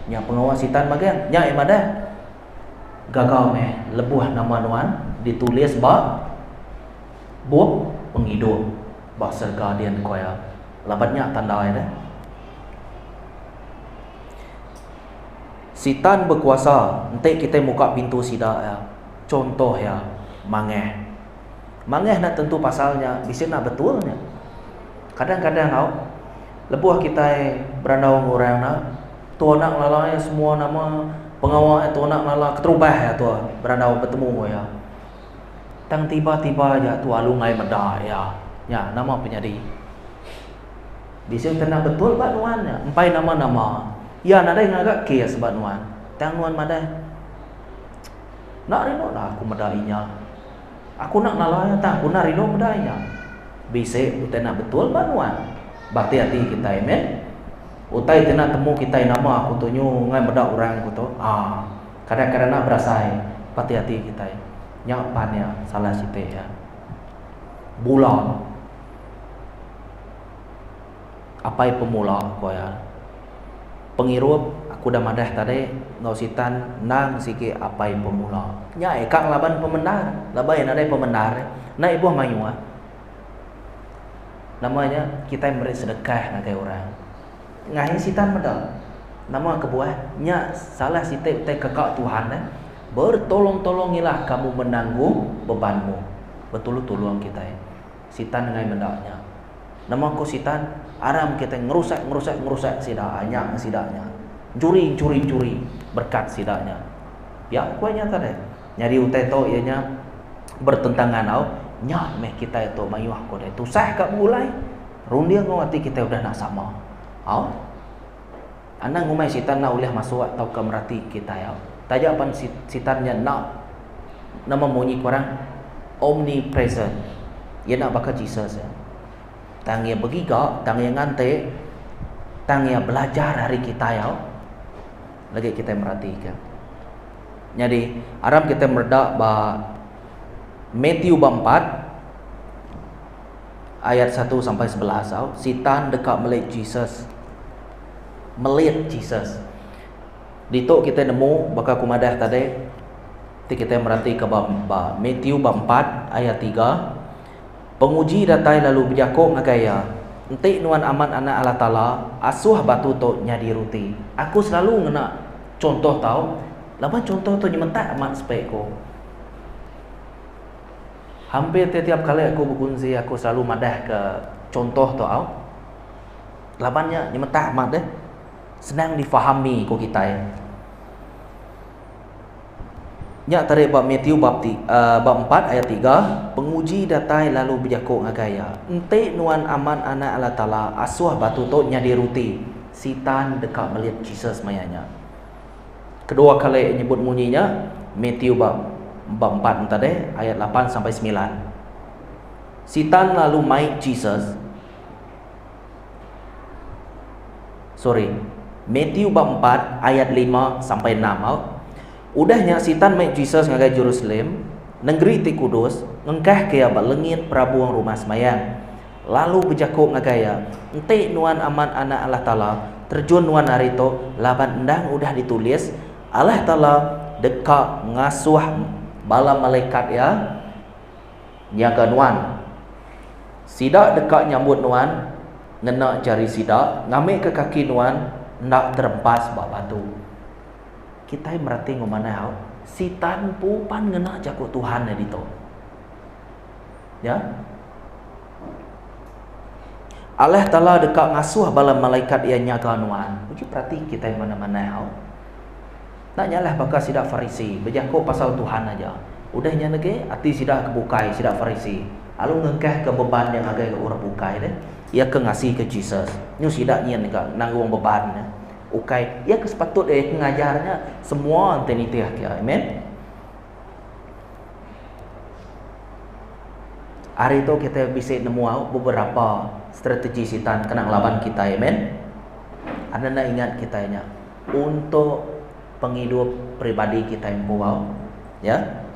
Nya pengawa sitan magang. Nya iya madah, Gaga meh lebuh nama nuan ditulis ba bup pengidup ba serega din, ko iya. Laban nya tanda iya deh. Sitan bekuasa enti kitai muka pintu sida iya. Chunto iya, mangah. Mangah enda tentu pasal nya bisi enda betul nya. Kadang-kadang au, lebuh kitai berandau enggau orang enda, tua enda ngelala iya semua nama pengawa iya tua enda ngelala keterubah iya tua berandau betemu enggau iya. Tang tiba-tiba aja tua alu enggai meda iya. Nya nama penyadi. Bisi utai enda betul ba nuan nya, empai nama-nama. Iya nadai ngaga kes ba nuan. Tang nuan madah, Enda rindu dah aku meda inya. Aku enda ngelala iya tang aku enda rindu meda inya. Bisi utai enda betul ba nuan. Ba ati ati kitai meh. Utai ti enda temu kitai nama aku tu nyu enggai meda orang ku tu. Aa kadang-kadang enda berasai ba ati ati kitai. Nya pan iya salah siti iya. Bula. Apai pemula, ku iya. Pengirup, aku udah madah tadi, enggau Sitan endang sigi apai pemula. Nya iya ka ngelaban pemendar. Laban iya nadai pemendar, enda ibuh mayuh. Nama nya kitai meri sedekah ngagai orang. Ngahi Sitan meda. Nama kebuah? Nya salah siti utai ke ka Tuhan eh. Bertolong-tolongilah kamu menanggung bebanmu. Betulung-tulung kitai. Sitan enggai meda nya. Nama ko Sitan? Aram kitai ngerusak ngerusak ngerusak sida nya sida nya. Enchuri enchuri enchuri berkat sida nya. Pia ku iya nya tadi. Nyadi utai tu iya nya bertentangan au. Nya meh kitai tu mayuh ko deh. Tusah ka begulai. Runding enggau ati kitai udah enda sama. Au. Anang ngumbai Sitan enda ulih masuk tauka merati kitai au. Taja pan Sitan nya enda nama munyi ku orang omnipresent. Iya enda baka Jesus iya. Tang iya begiga, tang iya nganti, tang iya belajar ari kitai au. Lagi kitai meratika. Nyadi, aram kitai mereda ba Matthew ba empat ayat 1 sampai 11 au. Sitan deka meli Jesus. Melit Jesus. Ditu kitai nemu baka ku madah tadi ti kitai meratika ba ba Matthew bab empat ayat tiga, Penguji datai lalu bejaku ngagai iya, Enti nuan amat Anak Allah Taala, asuh batu tu nyadi ruti. Aku selalu ngena chunto tau laban chunto tu nyemetak amat sepi ku. Hampir tiap-tiap kali aku bekunsi aku selalu madahka chunto tu au. Laban nya nyemetak amat deh. Senang difahami ku kitai. Nya tadi ba Matthew bab ti, uh, bab 4 ayat 3, penguji datai lalu bejaku ngagai iya, Enti nuan amat anak Allah Taala, asuh batu tu nyadi ruti. Sitan deka melit Jesus maya nya. Kedua kali nyebut munyi nya, Matthew bab bab 4 tadi ayat 8 sampai 9. Sitan lalu mai Jesus Sorry. Matthew bab 4 ayat 5 sampai 6 au. Udah nya Sitan mai Jesus ngagai Jerusalem, nengeri ti kudus, ngengkahka iya ba lengit perabung rumah semayang. Lalu bejaku ngagai iya, Enti nuan amat Anak Allah Taala, terjun nuan ari tu, laban endang udah ditulis, Allah Taala deka ngasuh bala malaikat Iya nyaga nuan. Sida deka nyambut nuan ngena jari sida ngambika kaki nuan enda terempas ba batu. Kitai mereti enggau manah au, Sitan empu pan ngena jaku Tuhan iya ditu. Ya. Allah Taala deka ngasuh bala malaikat iya nyaga nuan. Uji perati kitai manah-manah au. Enda nyalah baka sida Farisi bejaku pasal Tuhan aja. Udah nya negi, ati sida ke bukai, sida Farisi, lalu ngengkahka beban nya ngagai orang bukai deh. Iya ke ngasika Jesus. Nyu sida nyin ga nanggung beban nya. Ukai iya ke sepatut iya ke ngajar nya, semua enti nitihka iya. Amen. Ari tu kitai bisi nemu au beberapa strategi Sitan kena ngelaban kitai. Amen. Enda enda ingat kitai nya. Untuk pengidup peribadi kitai empu au. Ya.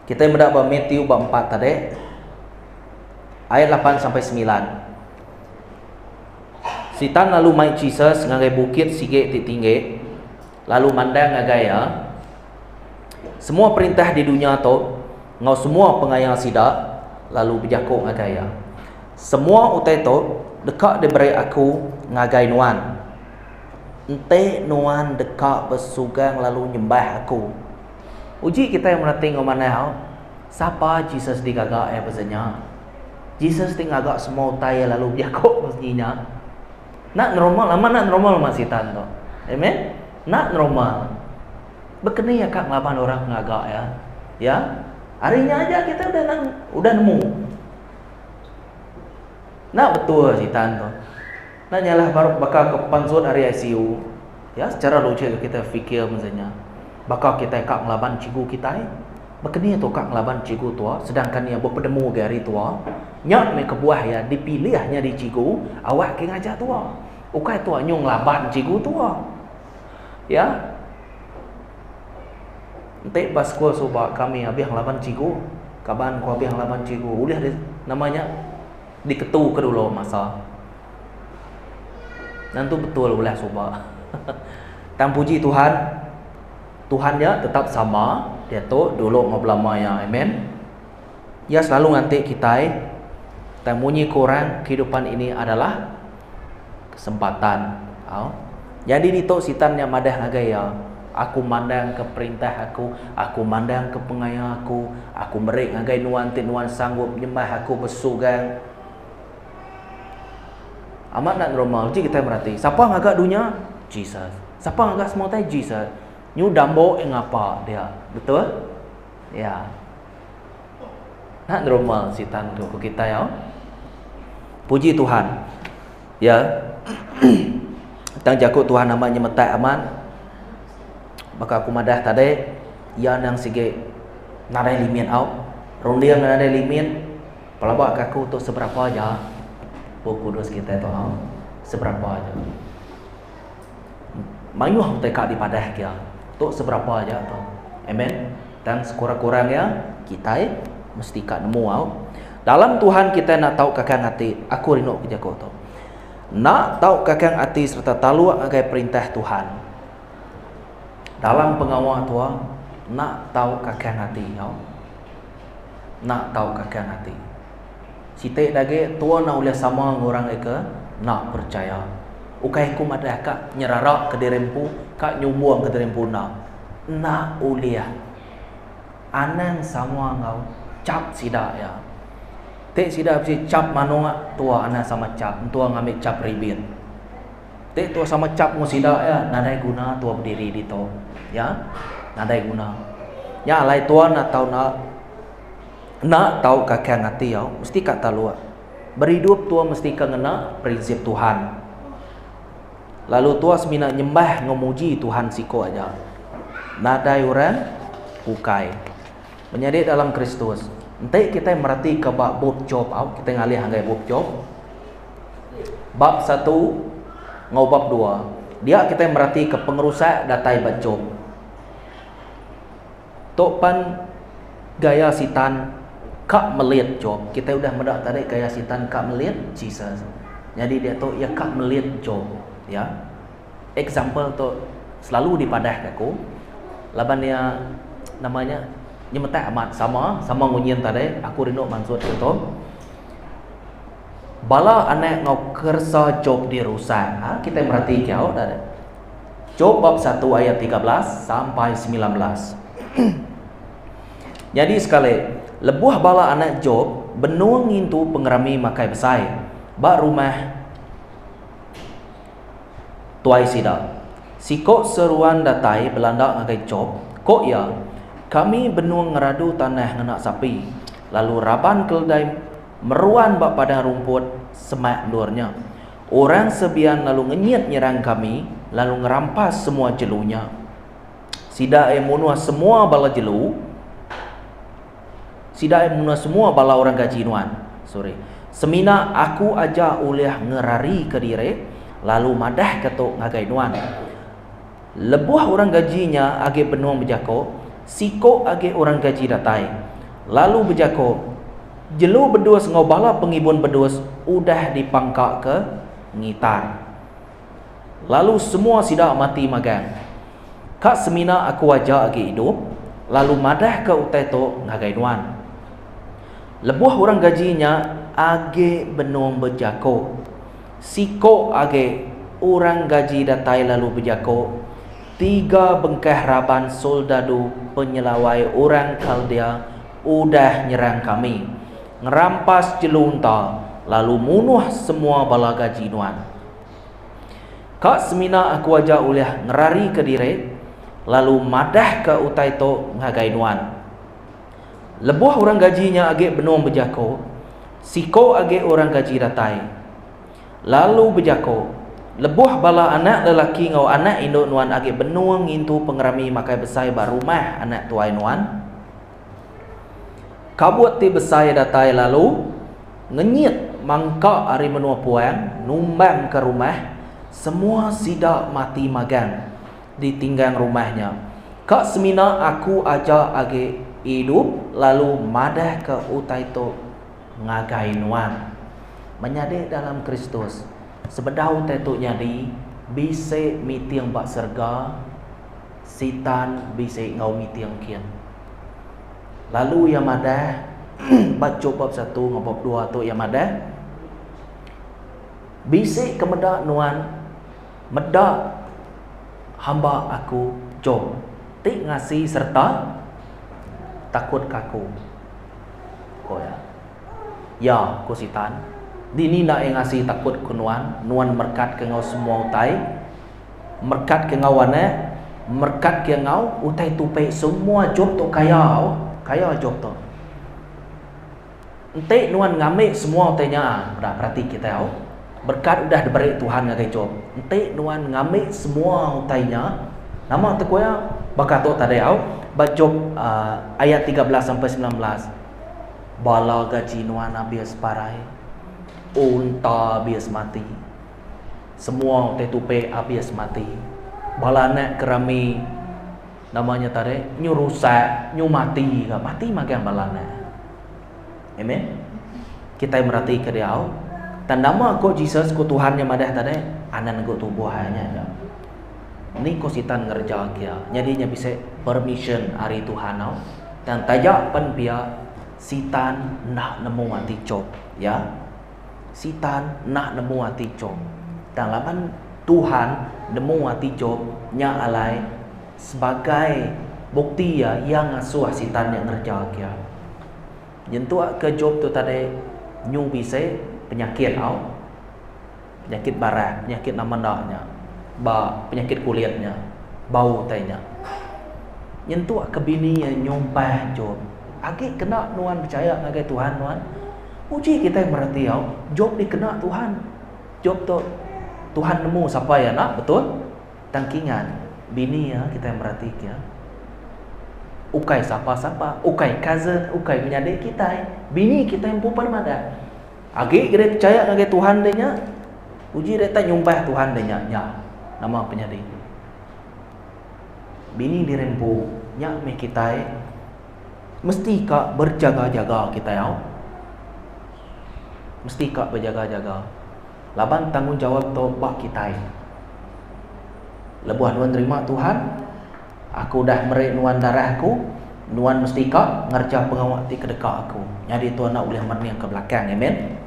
Kitai meda ba Matthew bab empat tadi ayat lapan sampai semilan. Sitan lalu mai Jesus ngagai bukit sigi ti tinggi lalu mandang ngagai iya semua perintah di dunya tu enggau semua pengaya sida lalu bejaku ngagai iya, Semua utai tu deka diberi aku ngagai nuan enti nuan deka besugang lalu nyembah aku. Uji kitai mereti enggau manah au, sapa Jesus digaga iya pasal nya? Jesus ti ngaga semua utai iya lalu bejaku pasal nya. Enda normal, amat enda normal amat sitan tu. Amen. Enda normal. Bekeni iya ka ngelaban orang ke ngaga iya. Ya. Ari nya aja kitai udah udah nemu. Enda betul sitan tu. Enda nyalah baru baka ke pansut ari ICU. Ya, secara logik kitai fikir masa nya. Baka kitai ka ngelaban cikgu kitai, baka ni tu ka ngelaban cikgu tua sedangkan iya bepenemu agi ari tua. Nya meh kebuah iya dipilih nyadi cikgu awak ke ngajar tua. Ukai tua nyu ngelaban cikgu tua. Ya. Enti ba sekul suba kami abih ngelaban cikgu, kaban ku abih ngelaban cikgu ulih di nama nya diketu ke dulu masa. Nentu betul ulah suba. Tang puji Tuhan, Tuhan nya tetap sama diatu dulu enggau belama iya. Amen. Iya selalu nganti kitai tang munyi ku orang kehidupan ini adalah kesempatan. Au. Nyadi ditu sitan nya madah ngagai iya, Aku mandangka perintah aku, aku mandangka pengaya aku, aku meri ngagai nuan ti nuan sanggup nyembah aku besugang. Amat enda normal. Uji kitai merati. Sapa ngaga dunya? Jesus. Sapa ngaga semua utai? Jesus. Nyu dambo iya ngapa dia. Betul? Ya. Enda normal sitan tu ku kitai au. Puji Tuhan. Ya. Tang jaku Tuhan amat nyemetak amat. Baka aku madah tadi, iya nang sigi nadai limit au. Runding nadai limit. Pelaba ke aku tu seberapa aja Bup Kudus kitai tu au. Seberapa aja. Mayuh utai ka dipadah kia. Tu seberapa aja tu. Amen. Tang sekurang-kurang iya kitai mesti ka nemu au. Dalam Tuhan kitai enda tau kakang ati, aku rindu ke jaku tu. Enda tau kakang ati sereta taluk ngagai perintah Tuhan. Dalam pengawa tua enda tau kakang ati au. Enda tau kakang ati. Siti da agi tua enda ulih sama enggau orang ke enda percaya. Ukai aku madah ka nyerara ke diri empu, ka nyumbung ke diri empu enda. Enda ulih. Anang sama enggau chap sida iya. Ti sida bisi chap manuk tua anang sama chap, entua ngambi chap ribit. Ti tua sama chap enggau sida iya nadai guna tua bediri ditu. Ya. Nadai guna. Nya alai tua enda tau enda enda tau kakang ati au mesti ka taluk. Beridup tua mesti ka ngena prinsip Tuhan. Lalu tua semina nyembah enggau muji Tuhan siko aja. Nadai orang bukai. Menyadi dalam Kristus. Enti kitai meratika ba bup Job au kitai ngalih ngagai bup Job. Bab satu enggau bab dua, dia kitai meratika pengerusak datai ba Job. Tu pan gaya Sitan ka melit Job. Kitai udah meda tadi gaya Sitan ka melit Jesus. Nyadi diatu iya ka melit Job. Ya. Example tu selalu dipadahka aku laban iya nama nya nyemetak amat sama sama ngunyin tadi aku rindu mansut ke tu. Bala anak enggau keresa Job dirusak. Ha, kitai mereti ke au dah. Job bab satu ayat 13 sampai 19. Nyadi sekali, lebuh bala anak Job benung ngintu pengerami makai besai ba rumah tuai sida. Siko seruan datai belanda ngagai Job, ko iya, Kami benung ngeradu tanah ngena sapi, lalu raban keledai Meruan ba padang rumput semak endur nya. Orang Sebian lalu ngenyit nyerang kami lalu ngerampas semua jelu nya. Sida iya munuh semua bala jelu. Sida iya munuh semua bala orang gaji nuan. Sorry. Semina aku aja ulih ngerarika diri lalu madahka tu ngagai nuan. Lebuh orang gaji nya agi benung bejaku, siku agi orang gaji datai. Lalu bejako, Jelu bedus enggau bala pengibun bedus udah dipangkaka ngitar. Lalu semua sida mati magang. Ka semina aku aja agi idup, lalu madahka utai tu ngagai nuan. Lebuh orang gaji nya agi benung bejako, siko agi orang gaji datai lalu bejako, Tiga bengkah raban soldadu penyelawai orang Kaldea udah nyerang kami, ngerampas jelu unta, lalu munuh semua bala gaji nuan. Ka semina aku aja ulih ngerarika diri, lalu madahka utai tu ngagai nuan. Lebuh orang gaji nya agi benung bejaku, siko agi orang gaji datai. Lalu bejaku, Lebuh bala anak lelaki enggau anak indu nuan agi benung ngintu pengerami makai besai ba rumah anak tuai nuan, kabut ti besai datai lalu ngenyit mangka ari menua puang numbangka rumah, semua sida mati magang ditinggang rumah nya. Ka semina aku aja agi idup lalu madahka utai tu. Ngagai nuan. Menyadi dalam Kristus, sebedau utai tu nyadi, bisi meeting ba serega, Sitan bisi enggau meeting kin. Lalu iya madah, ba Job bab satu enggau bab dua tu iya madah, Bisi ke meda nuan meda hamba aku Job ti ngasi sereta takut ke aku. Ko iya. Ya, ku Sitan, dini enda iya ngasi takut ku nuan, nuan merekatka enggau semua utai, merekatka enggau anak, merekatka enggau utai tupi semua Job tu kaya au, kaya Job tu. Enti nuan ngambi semua utai nya, meda perati kitai au, berekat udah diberi Tuhan ngagai Job. Enti nuan ngambi semua utai nya, nama tu ku iya? Baka tu tadi au, ba Job aaa ayat 13 sampai 19. Bala gaji nuan abis parai, unta abis mati. Semua utai tupi abis mati. Bala anak ke rami nama nya tadi nyu rusak, nyu mati ga, mati magang bala anak. Amen. Kitai meratika diau. Tang nama ko Jesus ko Tuhan nya madah tadi, anang nego tubuh ai nya aja. Ni ko sitan ngereja kia. Nyadi nya bisi permission ari Tuhan au. Tang taja pen pia sitan enda nemu ati Job, ya. Sitan enda nemu ati Job. Tang laban Tuhan nemu ati Job, nya alai sebagai bukti iya, iya ngasuh Sitan nya ngereja kia. Nyentuk ke Job tu tadi nyu bisi penyakit au. Penyakit barah, penyakit nama enda nya. Ba penyakit kulit nya, bau utai nya. Nyentuk ke bini iya nyumpah Job. Agi kena nuan pechaya ngagai Tuhan nuan? Uji kitai mereti au, Job dikena Tuhan. Job tu Tuhan nemu sapa iya enda, betul? Tang kingat, bini iya kitai mereti ke ukai sapa-sapa, ukai cousin, ukai menyadi kitai, bini kitai empu pan madah. Agi ke deh pechaya ngagai Tuhan deh nya, uji deh tak nyumpah Tuhan deh nya, nya nama penyadi. Bini diri empu nya meh kitai mesti ka berjaga-jaga kitai au. Mesti ka bejaga-jaga. Laban tanggungjawab tu ba kitai. Lebuh nuan nerima Tuhan, aku udah meri nuan darah aku, nuan mesti ka ngereja pengawa ti kedeka aku. Nyadi tu enda ulih merening ke belakang. Amen.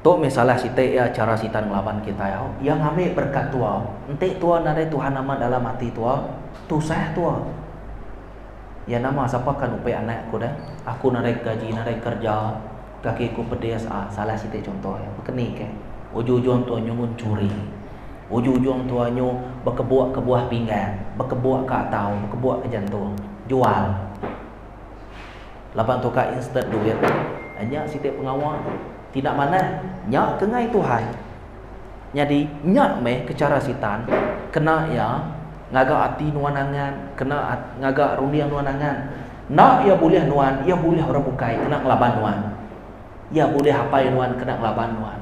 Tu meh salah siti iya chara Sitan ngelaban kitai au. Iya ngambi berekat tua. Enti tua nadai Tuhan amat dalam ati tua, tusah tua. Iya nama sapa ka nupi anak aku deh. Aku nadai gaji, nadai kerja. Kaki ku pedis ah salah siti contoh iya. Bekeni ke. Ujung-ujung tua nyu ngunchuri. Ujung-ujung tua nyu bekebuk ke buah pinggang, bekebuk ke atau, bekebuk ke jantung. Jual. Laban tu ka instant duit. Nya siti pengawa ti enda manah. Nya ke ngai Tuhan. Nyadi, nya meh ke chara Sitan kena iya ngaga ati nuan angan, kena ngaga runding nuan angan. Enda iya bulih nuan, iya bulih orang bukai kena ngelaban nuan. Iya bulih apai nuan kena ngelaban nuan.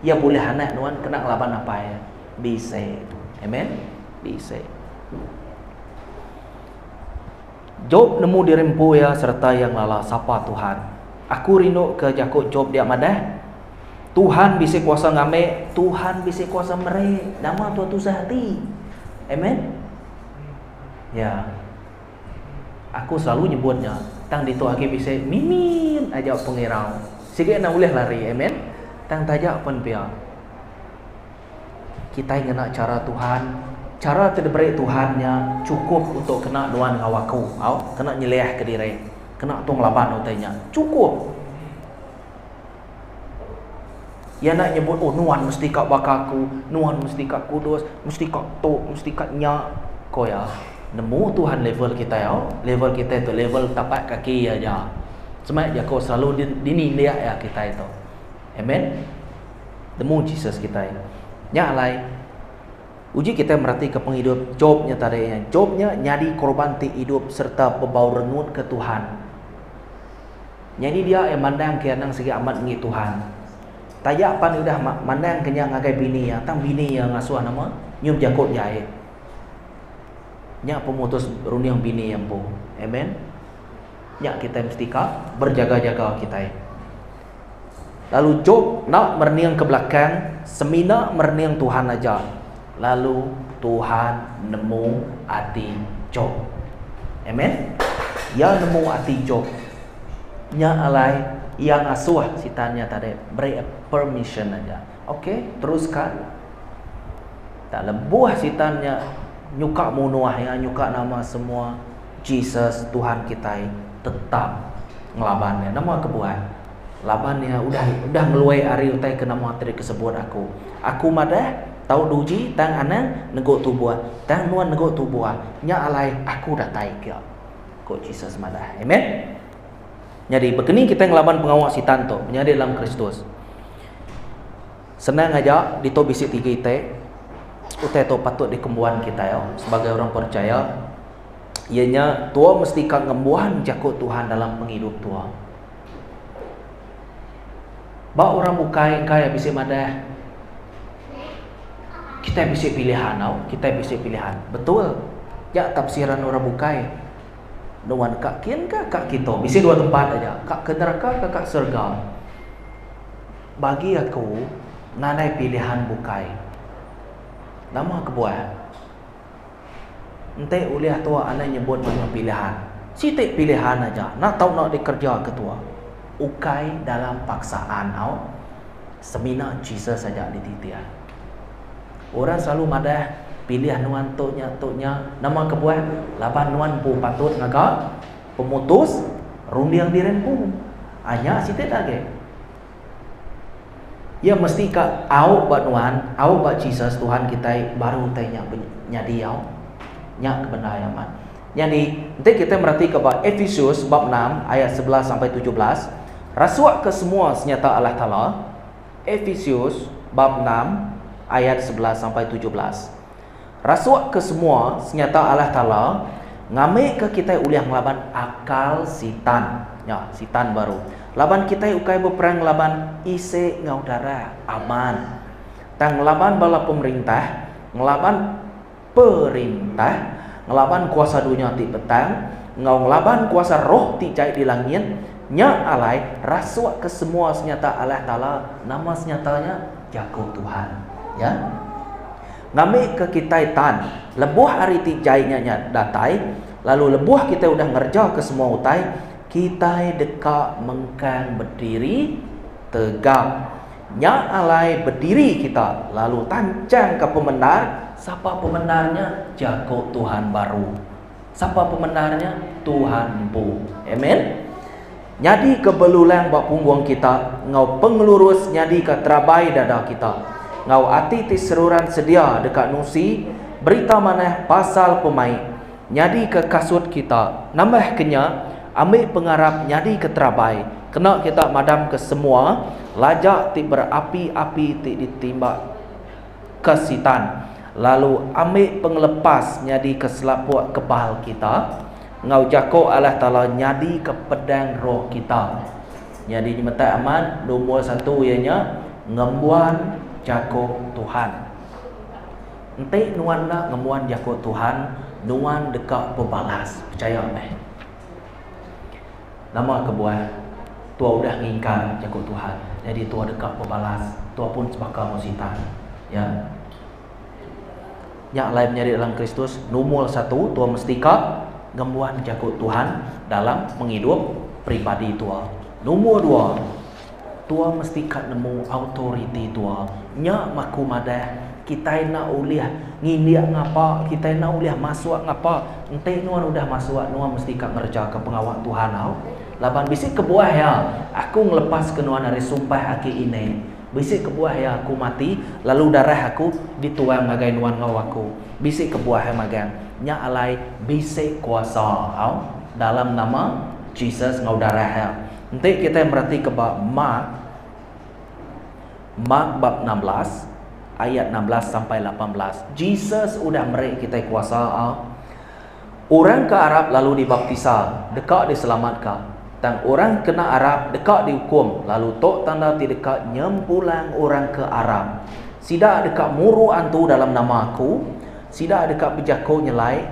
Iya bulih anak nuan kena ngelaban apai iya. Bisi. Amen. Bisi. Job nemu diri empu iya sereta iya ngelala sapa Tuhan. Aku rindu ke jaku Job dia madah, Tuhan bisi kuasa ngambi, Tuhan bisi kuasa meri. Nama tua tusah ati? Amen. Ya. Aku selalu nyebut nya, tang ditu agi bisi mimit aja pengirau. Sigi enda ulih lari, amen. Tang taja pen pia. Kitai ngena chara Tuhan. Chara ti diberi Tuhan nya chukup untuk kena nuan enggau aku. Au, kena nyeliahka diri. Kena tu ngelaban utai nya. Chukup. Iya enda nyebut, oh nuan mesti ka baka aku, nuan mesti ka kudus, mesti ka tu, mesti ka nya. Ko iya, nemu Tuhan level kitai au. Level kitai tu level tapak kaki iya aja. Sema jaku selalu dinindik iya kitai tu. Amen. Nemu Jesus kitai. Nya alai, uji kitai meratika pengidup Job nya tadi nya. Job nya nyadi korban ti idup sereta bebau rengut ke Tuhan. Nyadi dia iya mandangka iya endang sigi amat enggi Tuhan. Taja pan iya udah mandangka nya ngagai bini iya, tang bini iya ngasuh nama nyu bejaku jai. Nya pemutus runding bini iya empu. Amen. Nya kitai mesti ka berjaga-jaga kitai. Lalu Job enda merening ke belakang, semina merening Tuhan aja. Lalu Tuhan nemu ati Job. Amen. Iya nemu ati Job. Nya alai iya ngasuh Sitan nya tadi beri permission aja. Okey, teruskan. Tak lebuh Sitan nya nyuka munuh iya, nyuka nama semua, Jesus Tuhan kitai tetap ngelaban iya. Nama kebuah? Laban iya udah udah ngeluai ari utai ke nama ti dikesebut aku. Aku madah, tau diuji tang anang negu tubuh. Tang nuan negu tubuh, nya alai aku datai kia, ku Jesus madah. Amen. Nyadi, baka ni kitai ngelaban pengawa Sitan tu menyadi dalam Kristus? Senang aja, ditu bisi tiga iti utai tu patut dikembuan kitai sebagai orang percaya, iya nya tua mesti ka ngembuan jaku Tuhan dalam pengidup tua. Ba orang bukai engka iya bisi madah kitai bisi pilihan tau, kitai bisi pilihan. Betul. Nya tafsiran orang bukai. Nuan ka kin ka ka kitu. Bisi dua tempat aja, ka ke neraka ka ka surga. Bagi aku nadai pilihan bukai. Nama kebuah? Enti ulih tua anang nyebut mayuh pilihan. Siti pilihan aja enda tau enda dikereja ke tua. Ukai dalam paksaan au. Semina Jesus aja dititih. Orang selalu madah pilih nuan tu nya tu nya. Nama kebuah? Laban nuan empu patut ngaga pemutus runding diri empu. Nya siti da agi. Iya mesti ka au ba nuan, au ba Jesus Tuhan kitai baru utai nya nyadi au. Nya ke bendar iya amat. Nyadi, enti kitai meratika ba Efesus bab enam ayat 11 sampai 17, rasuk ke semua senyata Allah Taala, Efesus bab enam ayat 11 sampai 17. Rasuk ke semua senyata Allah Taala ngambika kitai ulih ngelaban akal Sitan. Nya, Sitan baru. Laban kitai ukai beperang ngelaban isi enggau darah. Amat. Tang ngelaban bala pemerintah, ngelaban perintah, ngelaban kuasa dunya ti petang, enggau ngelaban kuasa roh ti jai di langit. Nya alai, rasuk ke semua senyata Allah Taala. Nama senyata nya? Jaku Tuhan. Ya. Ngambika kitai tan lebuh hari ti jai nya nya datai, lalu lebuh kitai udah ngerejaka semua utai, kitai deka mengkang bediri tegap. Nya alai bediri kita lalu tanchangka pemendar. Sapa pemendar nya? Jaku Tuhan baru. Sapa pemendar nya? Tuhan empu. Amen. Nyadika belulang ba punggung kita, enggau pengelurus nyadika terabai dada kita, enggau ati ti seruran sedia deka nusi Berita Manah pasal pemaik, nyadika kasut kita. Nambahka nya, ambi pengarap nyadika terabai, kena kita madamka semua laja ti berapi-api ti ditimbakka Sitan, lalu ambi pengelepas nyadika selapuk kebal kita. Enggau jako Allah Taala nyadi ke pedang roh kita. Nyadi nyemetak amat lumur satu iya nya ngembuan jako Tuhan. Enti nuan enda ngembuan jako Tuhan, nuan deka bebalas. Pechaya meh. Nama kebuah tua udah ngingkar jaku Tuhan? Nyadi tua deka bebalas, tua pun sebaka enggau Sitan. Ya. Nya alai menyadi dalam Kristus, numur satu tua mesti ka ngembuan jaku Tuhan dalam pengidup peribadi tua. Numur dua, tua mesti ka nemu autoriti tua. Nya maku madah kitai enda ulih ngindik ngapa, kitai enda ulih masuk ngapa. Enti nuan udah masuk, nuan mesti ka ngerejaka pengawa Tuhan au. Laban bisi kebuah iya, aku ngelepaska nuan ari sumpah aki ini. Bisi kebuah iya aku mati, lalu darah aku dituang ngagai nuan enggau aku. Bisi kebuah iya magang. Nya alai bisi kuasa au dalam nama Jesus enggau darah iya. Enti kitai meratika ba Mark, Mark bab 16 ayat 16 sampai 18, Jesus udah meri kitai kuasa a. Orang ke arap lalu dibaptisa deka diselamatka, tang orang ke enda arap deka diukum lalu tu tanda ti deka nyempulang orang ke arap. Sida deka muru antu dalam nama aku, sida deka bejaku nyelai,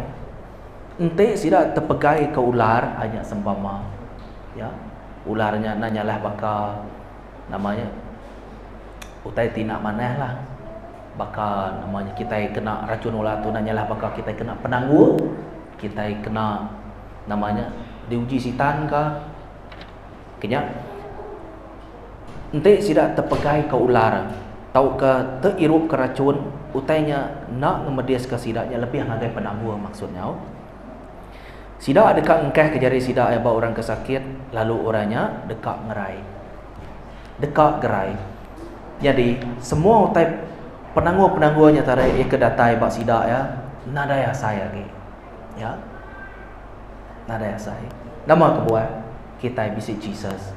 Enti sida tepegai ke ular nya sempama ya. Ular nya enda nyalah baka nama nya utai ti enda manah lah. Baka nama nya kitai kena racun ular tu enda nyalah baka kitai kena penanggul, kitai kena nama nya diuji sitan ka. Ke nya enti sida tepegai ke ular tauka teirup ke racun utai nya enda ngemediska sida nya lebih ngagai penanggul maksud nya. Sida deka ngengkah ke jari sida iya ba orang ke sakit lalu orang nya deka ngerai. Deka gerai. Nyadi semua utai penanggul-penanggul nya tadi iya ke datai ba sida iya nadai asai agi. Ya. Nadai asai. Nama kebuah? Kitai bisi Jesus.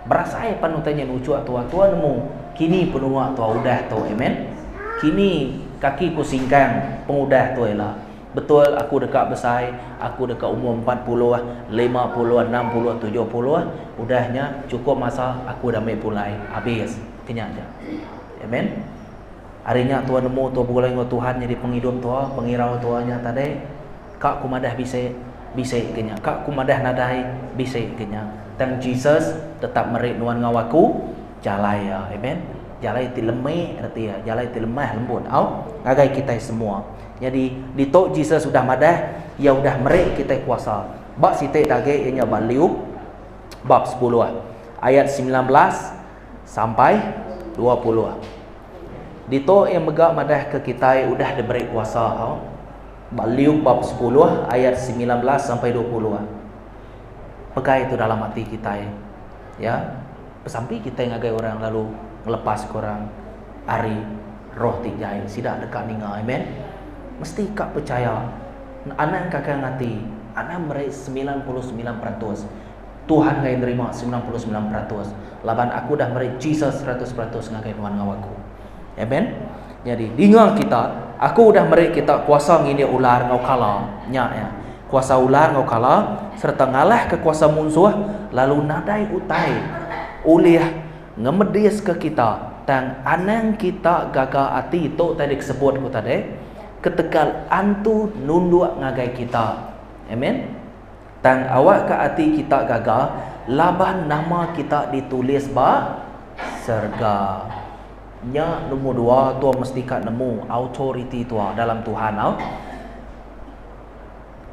Berasai pan utai nya nuchuk tua, tua nemu kini penunga tua udah tu. Amen. Kini kaki ku singkang pengudah tu ila. Betul aku deka besai, aku deka umur 40, 50, 60, 70, udah nya chukup masa aku udah meh pulai. Abis. Kenya aja. Amen. Ari nya tua nemu tua begulai enggau Tuhan nyadi pengidup tua, pengirau tua nya tadi. Ka ku madah bisi, bisi ke nya. Ka ku madah nadai, bisi ke nya. Tang Jesus tetap meri nuan enggau aku jalai iya. Amen. Jalai ti lemi reti iya, jalai ti lemah lembut au ngagai kitai semua. Nyadi ditu Jesus udah madah iya udah meri kitai kuasa. Ba siti da agi iya nya ba Luke bab sepuluh ayat 19 sampai 20. Ditu iya mega madahka kitai udah diberi kuasa au. Ba Luke bab sepuluh ayat 19 sampai 20. Pegai tu dalam ati kitai. Ya. Besampi kitai ngagai orang lalu ngelepaska orang ari roh ti jai. Sida deka ninga. Amen. Mesti ka pechaya. Anang kakang ati. Anang meri 99%. Tuhan enggai nerima 99% laban aku udah meri Jesus 100% ngagai nuan enggau aku. Amen. Nyadi, dinga kita, aku udah meri kita kuasa ngindik ular enggau kala, nya iya, kuasa ular enggau kala, sereta ngalahka kuasa munsuh, lalu nadai utai ulih ngemediska kita. Tang anang kita gaga ati tu utai disebut ku tadi, ketegal antu nunduk ngagai kita. Amen. Tang awakka ati kita gaga laban nama kita ditulis ba serega. Nya lumur dua tua mesti ka nemu authority tua dalam Tuhan au.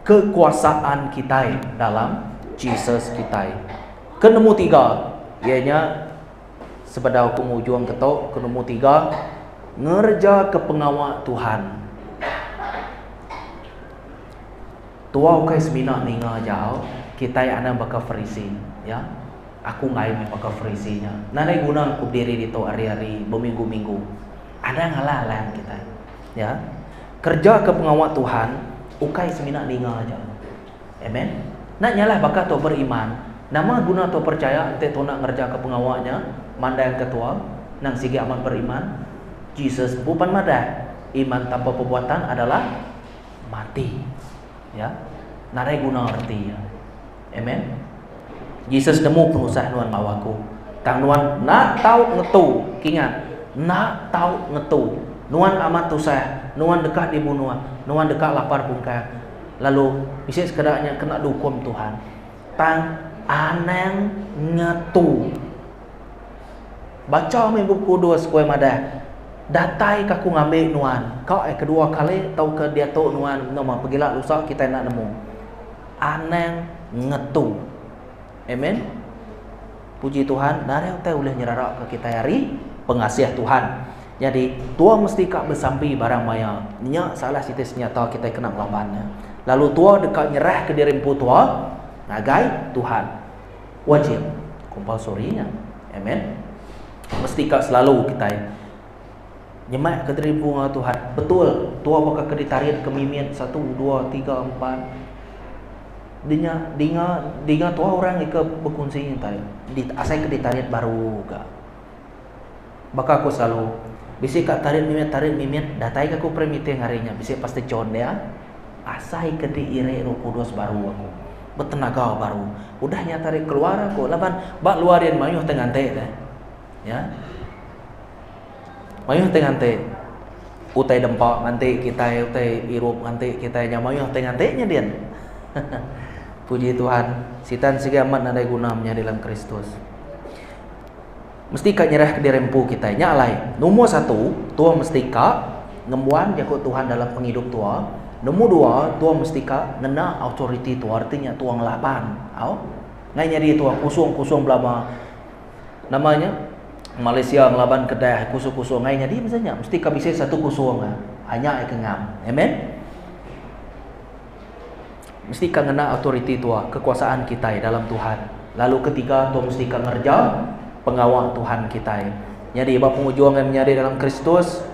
Kekuasaan kitai dalam Jesus kitai. Ke nemu tiga iya nya sebedau ku ngujung ke tu ke nemu tiga ngereja ke pengawa Tuhan. Tua ukai semina ninga aja au, kitai anang baka Farisi, ya. Aku enggai meh baka Farisi nya. Nadai guna aku bediri ditu hari-hari, beminggu-minggu. Anang alang-alang kitai. Ya. Kereja ke pengawa Tuhan ukai semina ninga aja. Amen. Enda nyalah baka tua beriman, nama guna tua percaya enti tua enda ngereja ke pengawa nya, mandang ke tua nang sigi amat beriman? Jesus empu pan madah, iman tanpa perbuatan adalah mati. Ya. Nadai guna reti iya. Amen. Jesus nemu penusah nuan enggau aku. Tang nuan enda tau ngetu. Kingat, enda tau ngetu. Nuan amat tusah, nuan deka dibunuh, nuan deka lapar pungkang. Lalu bisi sekeda nya kena diukum Tuhan. Tang. Anang ngetu. Bacha meh Bup Kudus ku iya madah, Datai ka aku ngambi nuan, ka iya kedua kali tauka diatu nuan nama pegila lusa kitai enda nemu. Anang ngetu. Amen. Puji Tuhan, nadai utai ulih nyeraraka kitai ari pengasih Tuhan. Nyadi, tua mesti ka besampi barang maya. Nya salah siti senyata kitai kena ngelaban nya. Lalu tua deka nyerahka diri empu tua ngagai Tuhan. Wajib. Compulsory nya. Amen. Mesti ka selalu kitai nyemakka diri empu enggau Tuhan. Betul, tua baka ke ditarit ke mimit satu, dua, tiga, empat. Dinya dinga dinga tua orang ke bekunsi nya tadi. Asai ke ditarit baru ga. Baka aku selalu bisi ka tarit mimit tarit mimit datai ga aku pre meeting hari nya bisi Pastor John dia asai ke diiri Roh Kudus baru aku betenaga baru udah nya tarit keluar aku laban ba luar din mayuh tai nganti deh ya mayuh tai nganti utai dempa nganti kitai utai irup nganti kitai nya mayuh tai nganti nya din puji Tuhan sitan sigi amat nadai guna menyadi dalam Kristus. Mesti ka nyerahka diri empu kitai. Nya alai, numur satu, tua mesti ka ngembuan jaku Tuhan dalam pengidup tua. Numur dua, tua mesti ka ngena autoriti tua, reti nya tua ngelaban. Au. Ngai nyadi tua kusung-kusung belama. Nama nya? Malaysia ngelaban Kedah kusung-kusung ngai nyadi mesti nya. Mesti ka bisi satu kusung. Ha nya ke ngam. Amen. Mesti ka ngena autoriti tua, kekuasaan kitai dalam Tuhan. Lalu ketiga, tua mesti ka ngereja pengawa Tuhan kitai. Nyadi ba pengujung iya menyadi dalam Kristus,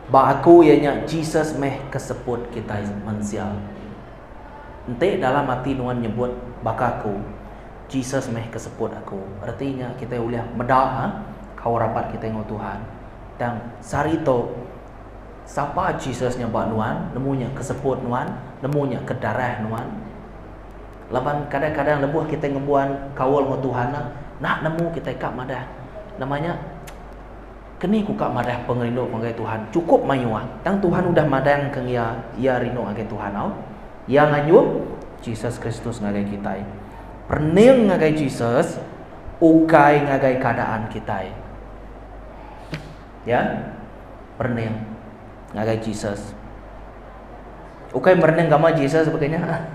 ba aku iya nya Jesus meh ke seput kitai mensia. Enti dalam ati nuan nyebut baka aku, Jesus meh ke seput aku. Reti nya kitai ulih meda kaul rapat kitai enggau Tuhan. Tang sehari tu, Sapa Jesus nya ba nuan, nemu nya ke seput nuan, nemu nya ke darah nuan. Laban kadang-kadang lebuh kitai ngembuan kaul enggau Tuhan ne, enda nemu kitai ka madah nama nya keni ku ka madah pengerindu ngagai Tuhan chukup mayuh. Tang Tuhan udah madang ke iya, iya rindu ngagai Tuhan au. Iya nganyup Jesus Kristus ngagai kitai. Perening ngagai Jesus ukai ngagai keadaan kitai. Ya. Merening ngagai Jesus. Ukai merening gamal Jesus baka nya.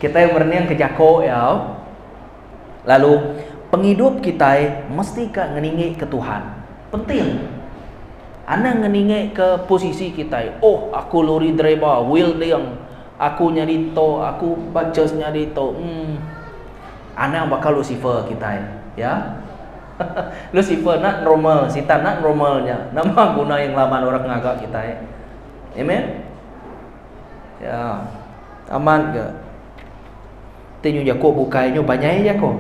Kitai merening ke jako iya. Lalu pengidup kitai mesti ka ngeningi ke Tuhan. Penting. Anang ngeningi ke posisi kitai. Oh, aku lori driver, welding, aku nyadi tu, aku ba church nyadi tu. Hmm. Anang baka Lucifer kitai, ya. Lucifer enda normal, sitan enda normal nya. Nama guna iya ngelaban orang ke ngaga kitai? Amen. Ya. Amat ga. Ti nyu jaku bukai nyu panjai jaku.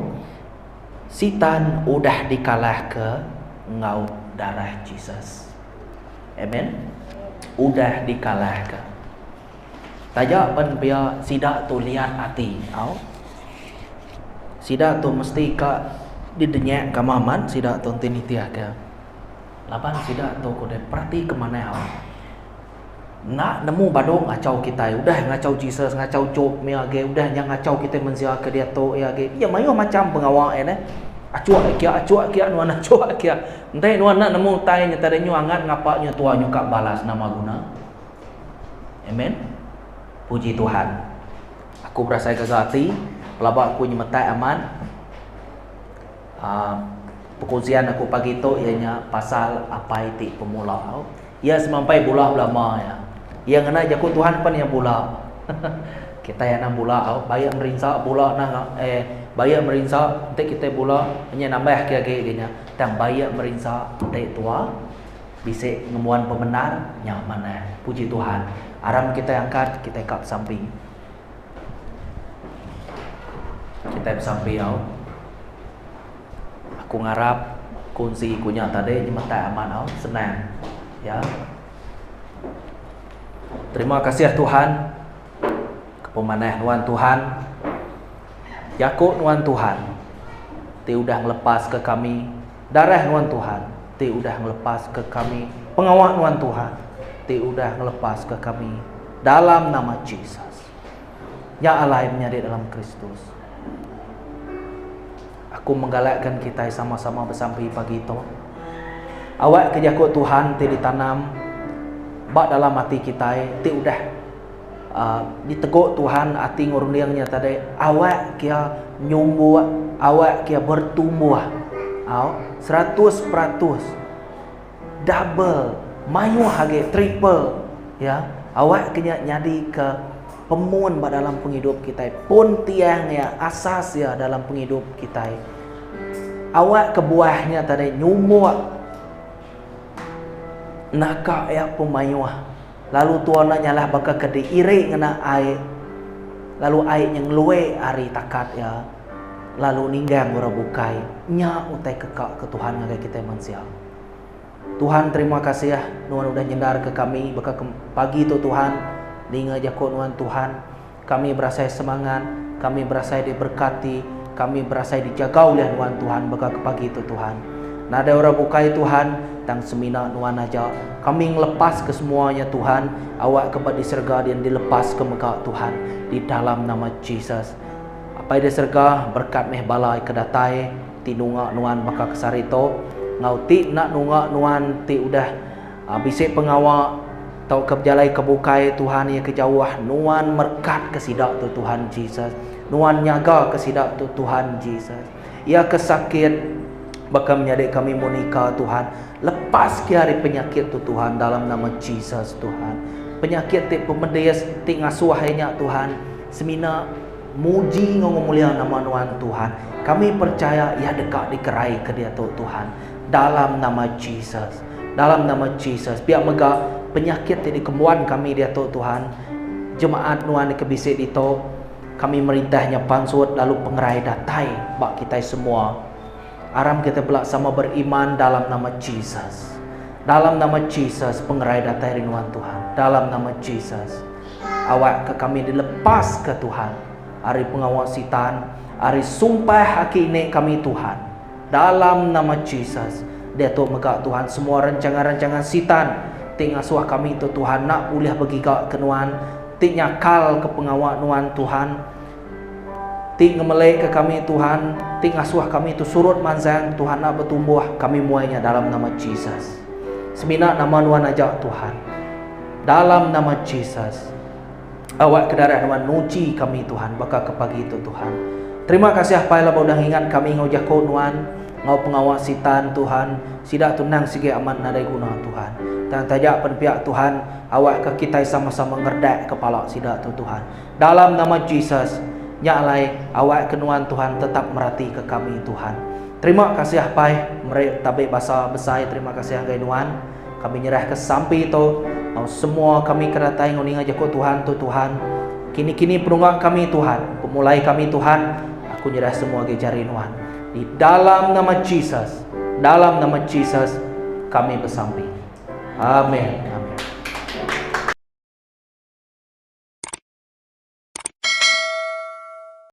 Sitan udah dikalahka enggau darah Jesus. Amen. Udah dikalahka. Taja pen pia sida tu liat ati au. Sida tu mesti ka didenyak ka amat sida tu enti nitih ka. Laban sida tu ku deh perati ke manah au. Enda nemu badu ngachau kitai udah ngachau Jesus ngachau Jop mia agi udah nya ngachau kitai mensia ke diatu iya agi. Iya mayuh macham pengawa iya neh. Achuk kia achuk kia nuan achuk kia. Enti nuan enda nemu utai nya tadi nyu angat ngapa nyu tua nyukap balas nama guna. Amen. Puji Tuhan. Aku berasai gaga ati pelaba aku nyemetai amat uhh perkongsian aku pagi tu iya nya pasal apai ti pemula. Iya semampai bula belama iya. Iya ngena jaku Tuhan pen iya bula. Kitai anang bula au baik merinsa bula nang eh baik merinsa enti kitai bula nya nambah ke agi nya tang baik merinsa enti tua. Bisi ngembuan pemendar nya manah. Puji Tuhan. Aram kitai angkat, kitai ka besampi. Kitai besampi au. Aku ngarap kunsi ku nya tadi nyemetak amat au, senang. Ya. Terima kasih Tuhan ke pemanah nuan Tuhan. Jaku nuan Tuhan ti udah ngelepaska kami. Darah Nuan Tuhan, ti udah ngelepaska kami. Pengawa Nuan Tuhan, ti udah ngelepaska kami. Dalam nama Jesus. Nya alai menyadi dalam Kristus. Aku menggalakkan kitai sama-sama besampi pagi tu. Awakka jaku Tuhan ti ditanam ba dalam ati kitai ti udah uhh ditegu Tuhan ati enggau runding nya tadi awak kia nyumbuk awak kia bertumbuh au 100% double mayuh agi triple ya awak ke nya nyadi ke pemun ba dalam pengidup kitai pun tiang iya asas iya dalam pengidup kitai awak ke buah nya tadi nyumbuk naka iya pemayuh lalu tua enda nyalah baka ke diiri ngena ai lalu ai nya ngelui ari takat iya lalu ninggang orang bukai nya utai keka ke Tuhan ngagai kitai mensia. Tuhan terima kasih nuan udah nyendar ke kami baka ke pagi tu Tuhan ninga jako nuan Tuhan kami berasai semangat kami berasai diberkati kami berasai dijaga ulih nuan Tuhan baka ke pagi tu Tuhan nadai orang bukai Tuhan tang semina nuan aja kami ngelepas ke semua nya Tuhan awak ke ba di serega din dilepas ke mega Tuhan di dalam nama Jesus Apai di serega berkat meh bala ke datai ti nunga nuan baka ke sehari tu enggau ti enda nunga nuan ti udah bisi pengawa tauka bejalai ke bukai Tuhan iya ke jauh nuan merkat ke sida tu Tuhan Jesus nuan nyaga ke sida tu Tuhan Jesus iya ke sakit baka menyadi kami Monica Tuhan lepas ke ari penyakit tu Tuhan dalam nama Jesus Tuhan penyakit ti pemedis ti ngasuh iya nya Tuhan semina Muji enggau ngemulia nama Nuan Tuhan. Kami percaya iya deka dikeraika diatu Tuhan. Dalam nama Jesus. Dalam nama Jesus. Pia mega penyakit ti dikembuan kami diatu Tuhan. Jemaat Nuan ke bisi ditu, kami merintah nya pansut lalu pengerai datai ba kitai semua. Aram kitai bela sama beriman dalam nama Jesus. Dalam nama Jesus pengerai datai ari Nuan Tuhan. Dalam nama Jesus. Awakka kami dilepaska Tuhan ari pengawa Sitan, ari sumpah aki ini kami Tuhan. Dalam nama Jesus, diatu mega Tuhan semua rancangan-rancangan Sitan ti ngasuh kami tu Tuhan enda ulih begiga ke Nuan, ti nyakal ke pengawa Nuan Tuhan, ti ngemelika kami Tuhan, ti ngasuh kami tu surut mansang Tuhan enda betumbuh, kami muai nya dalam nama Jesus. Semina nama Nuan aja Tuhan. Dalam nama Jesus. Awak ke darah nuan nuchi kami Tuhan baka ke pagi tu Tuhan. Terima kasih apai laban udah ngingat kami enggau jako nuan enggau pengawa sitan Tuhan sida tu endang sigi amat nadai guna Tuhan. Tang taja pen pia Tuhan awak ke kitai sama-sama ngerdak kepala sida tu Tuhan. Dalam nama Jesus nya alai awak ke nuan Tuhan tetap merati ke kami Tuhan. Terima kasih apai meri tabi basa besai terima kasih ngagai nuan. Kami nyerahka sampi tu enggau semua kami ke datai enggau ninga jaku Tuhan tu Tuhan. Kini-kini penunga kami Tuhan, pemulai kami Tuhan, aku nyerah semua agi jari Nuan. Di dalam nama Jesus, dalam nama Jesus kami besampi. Amen. Amen.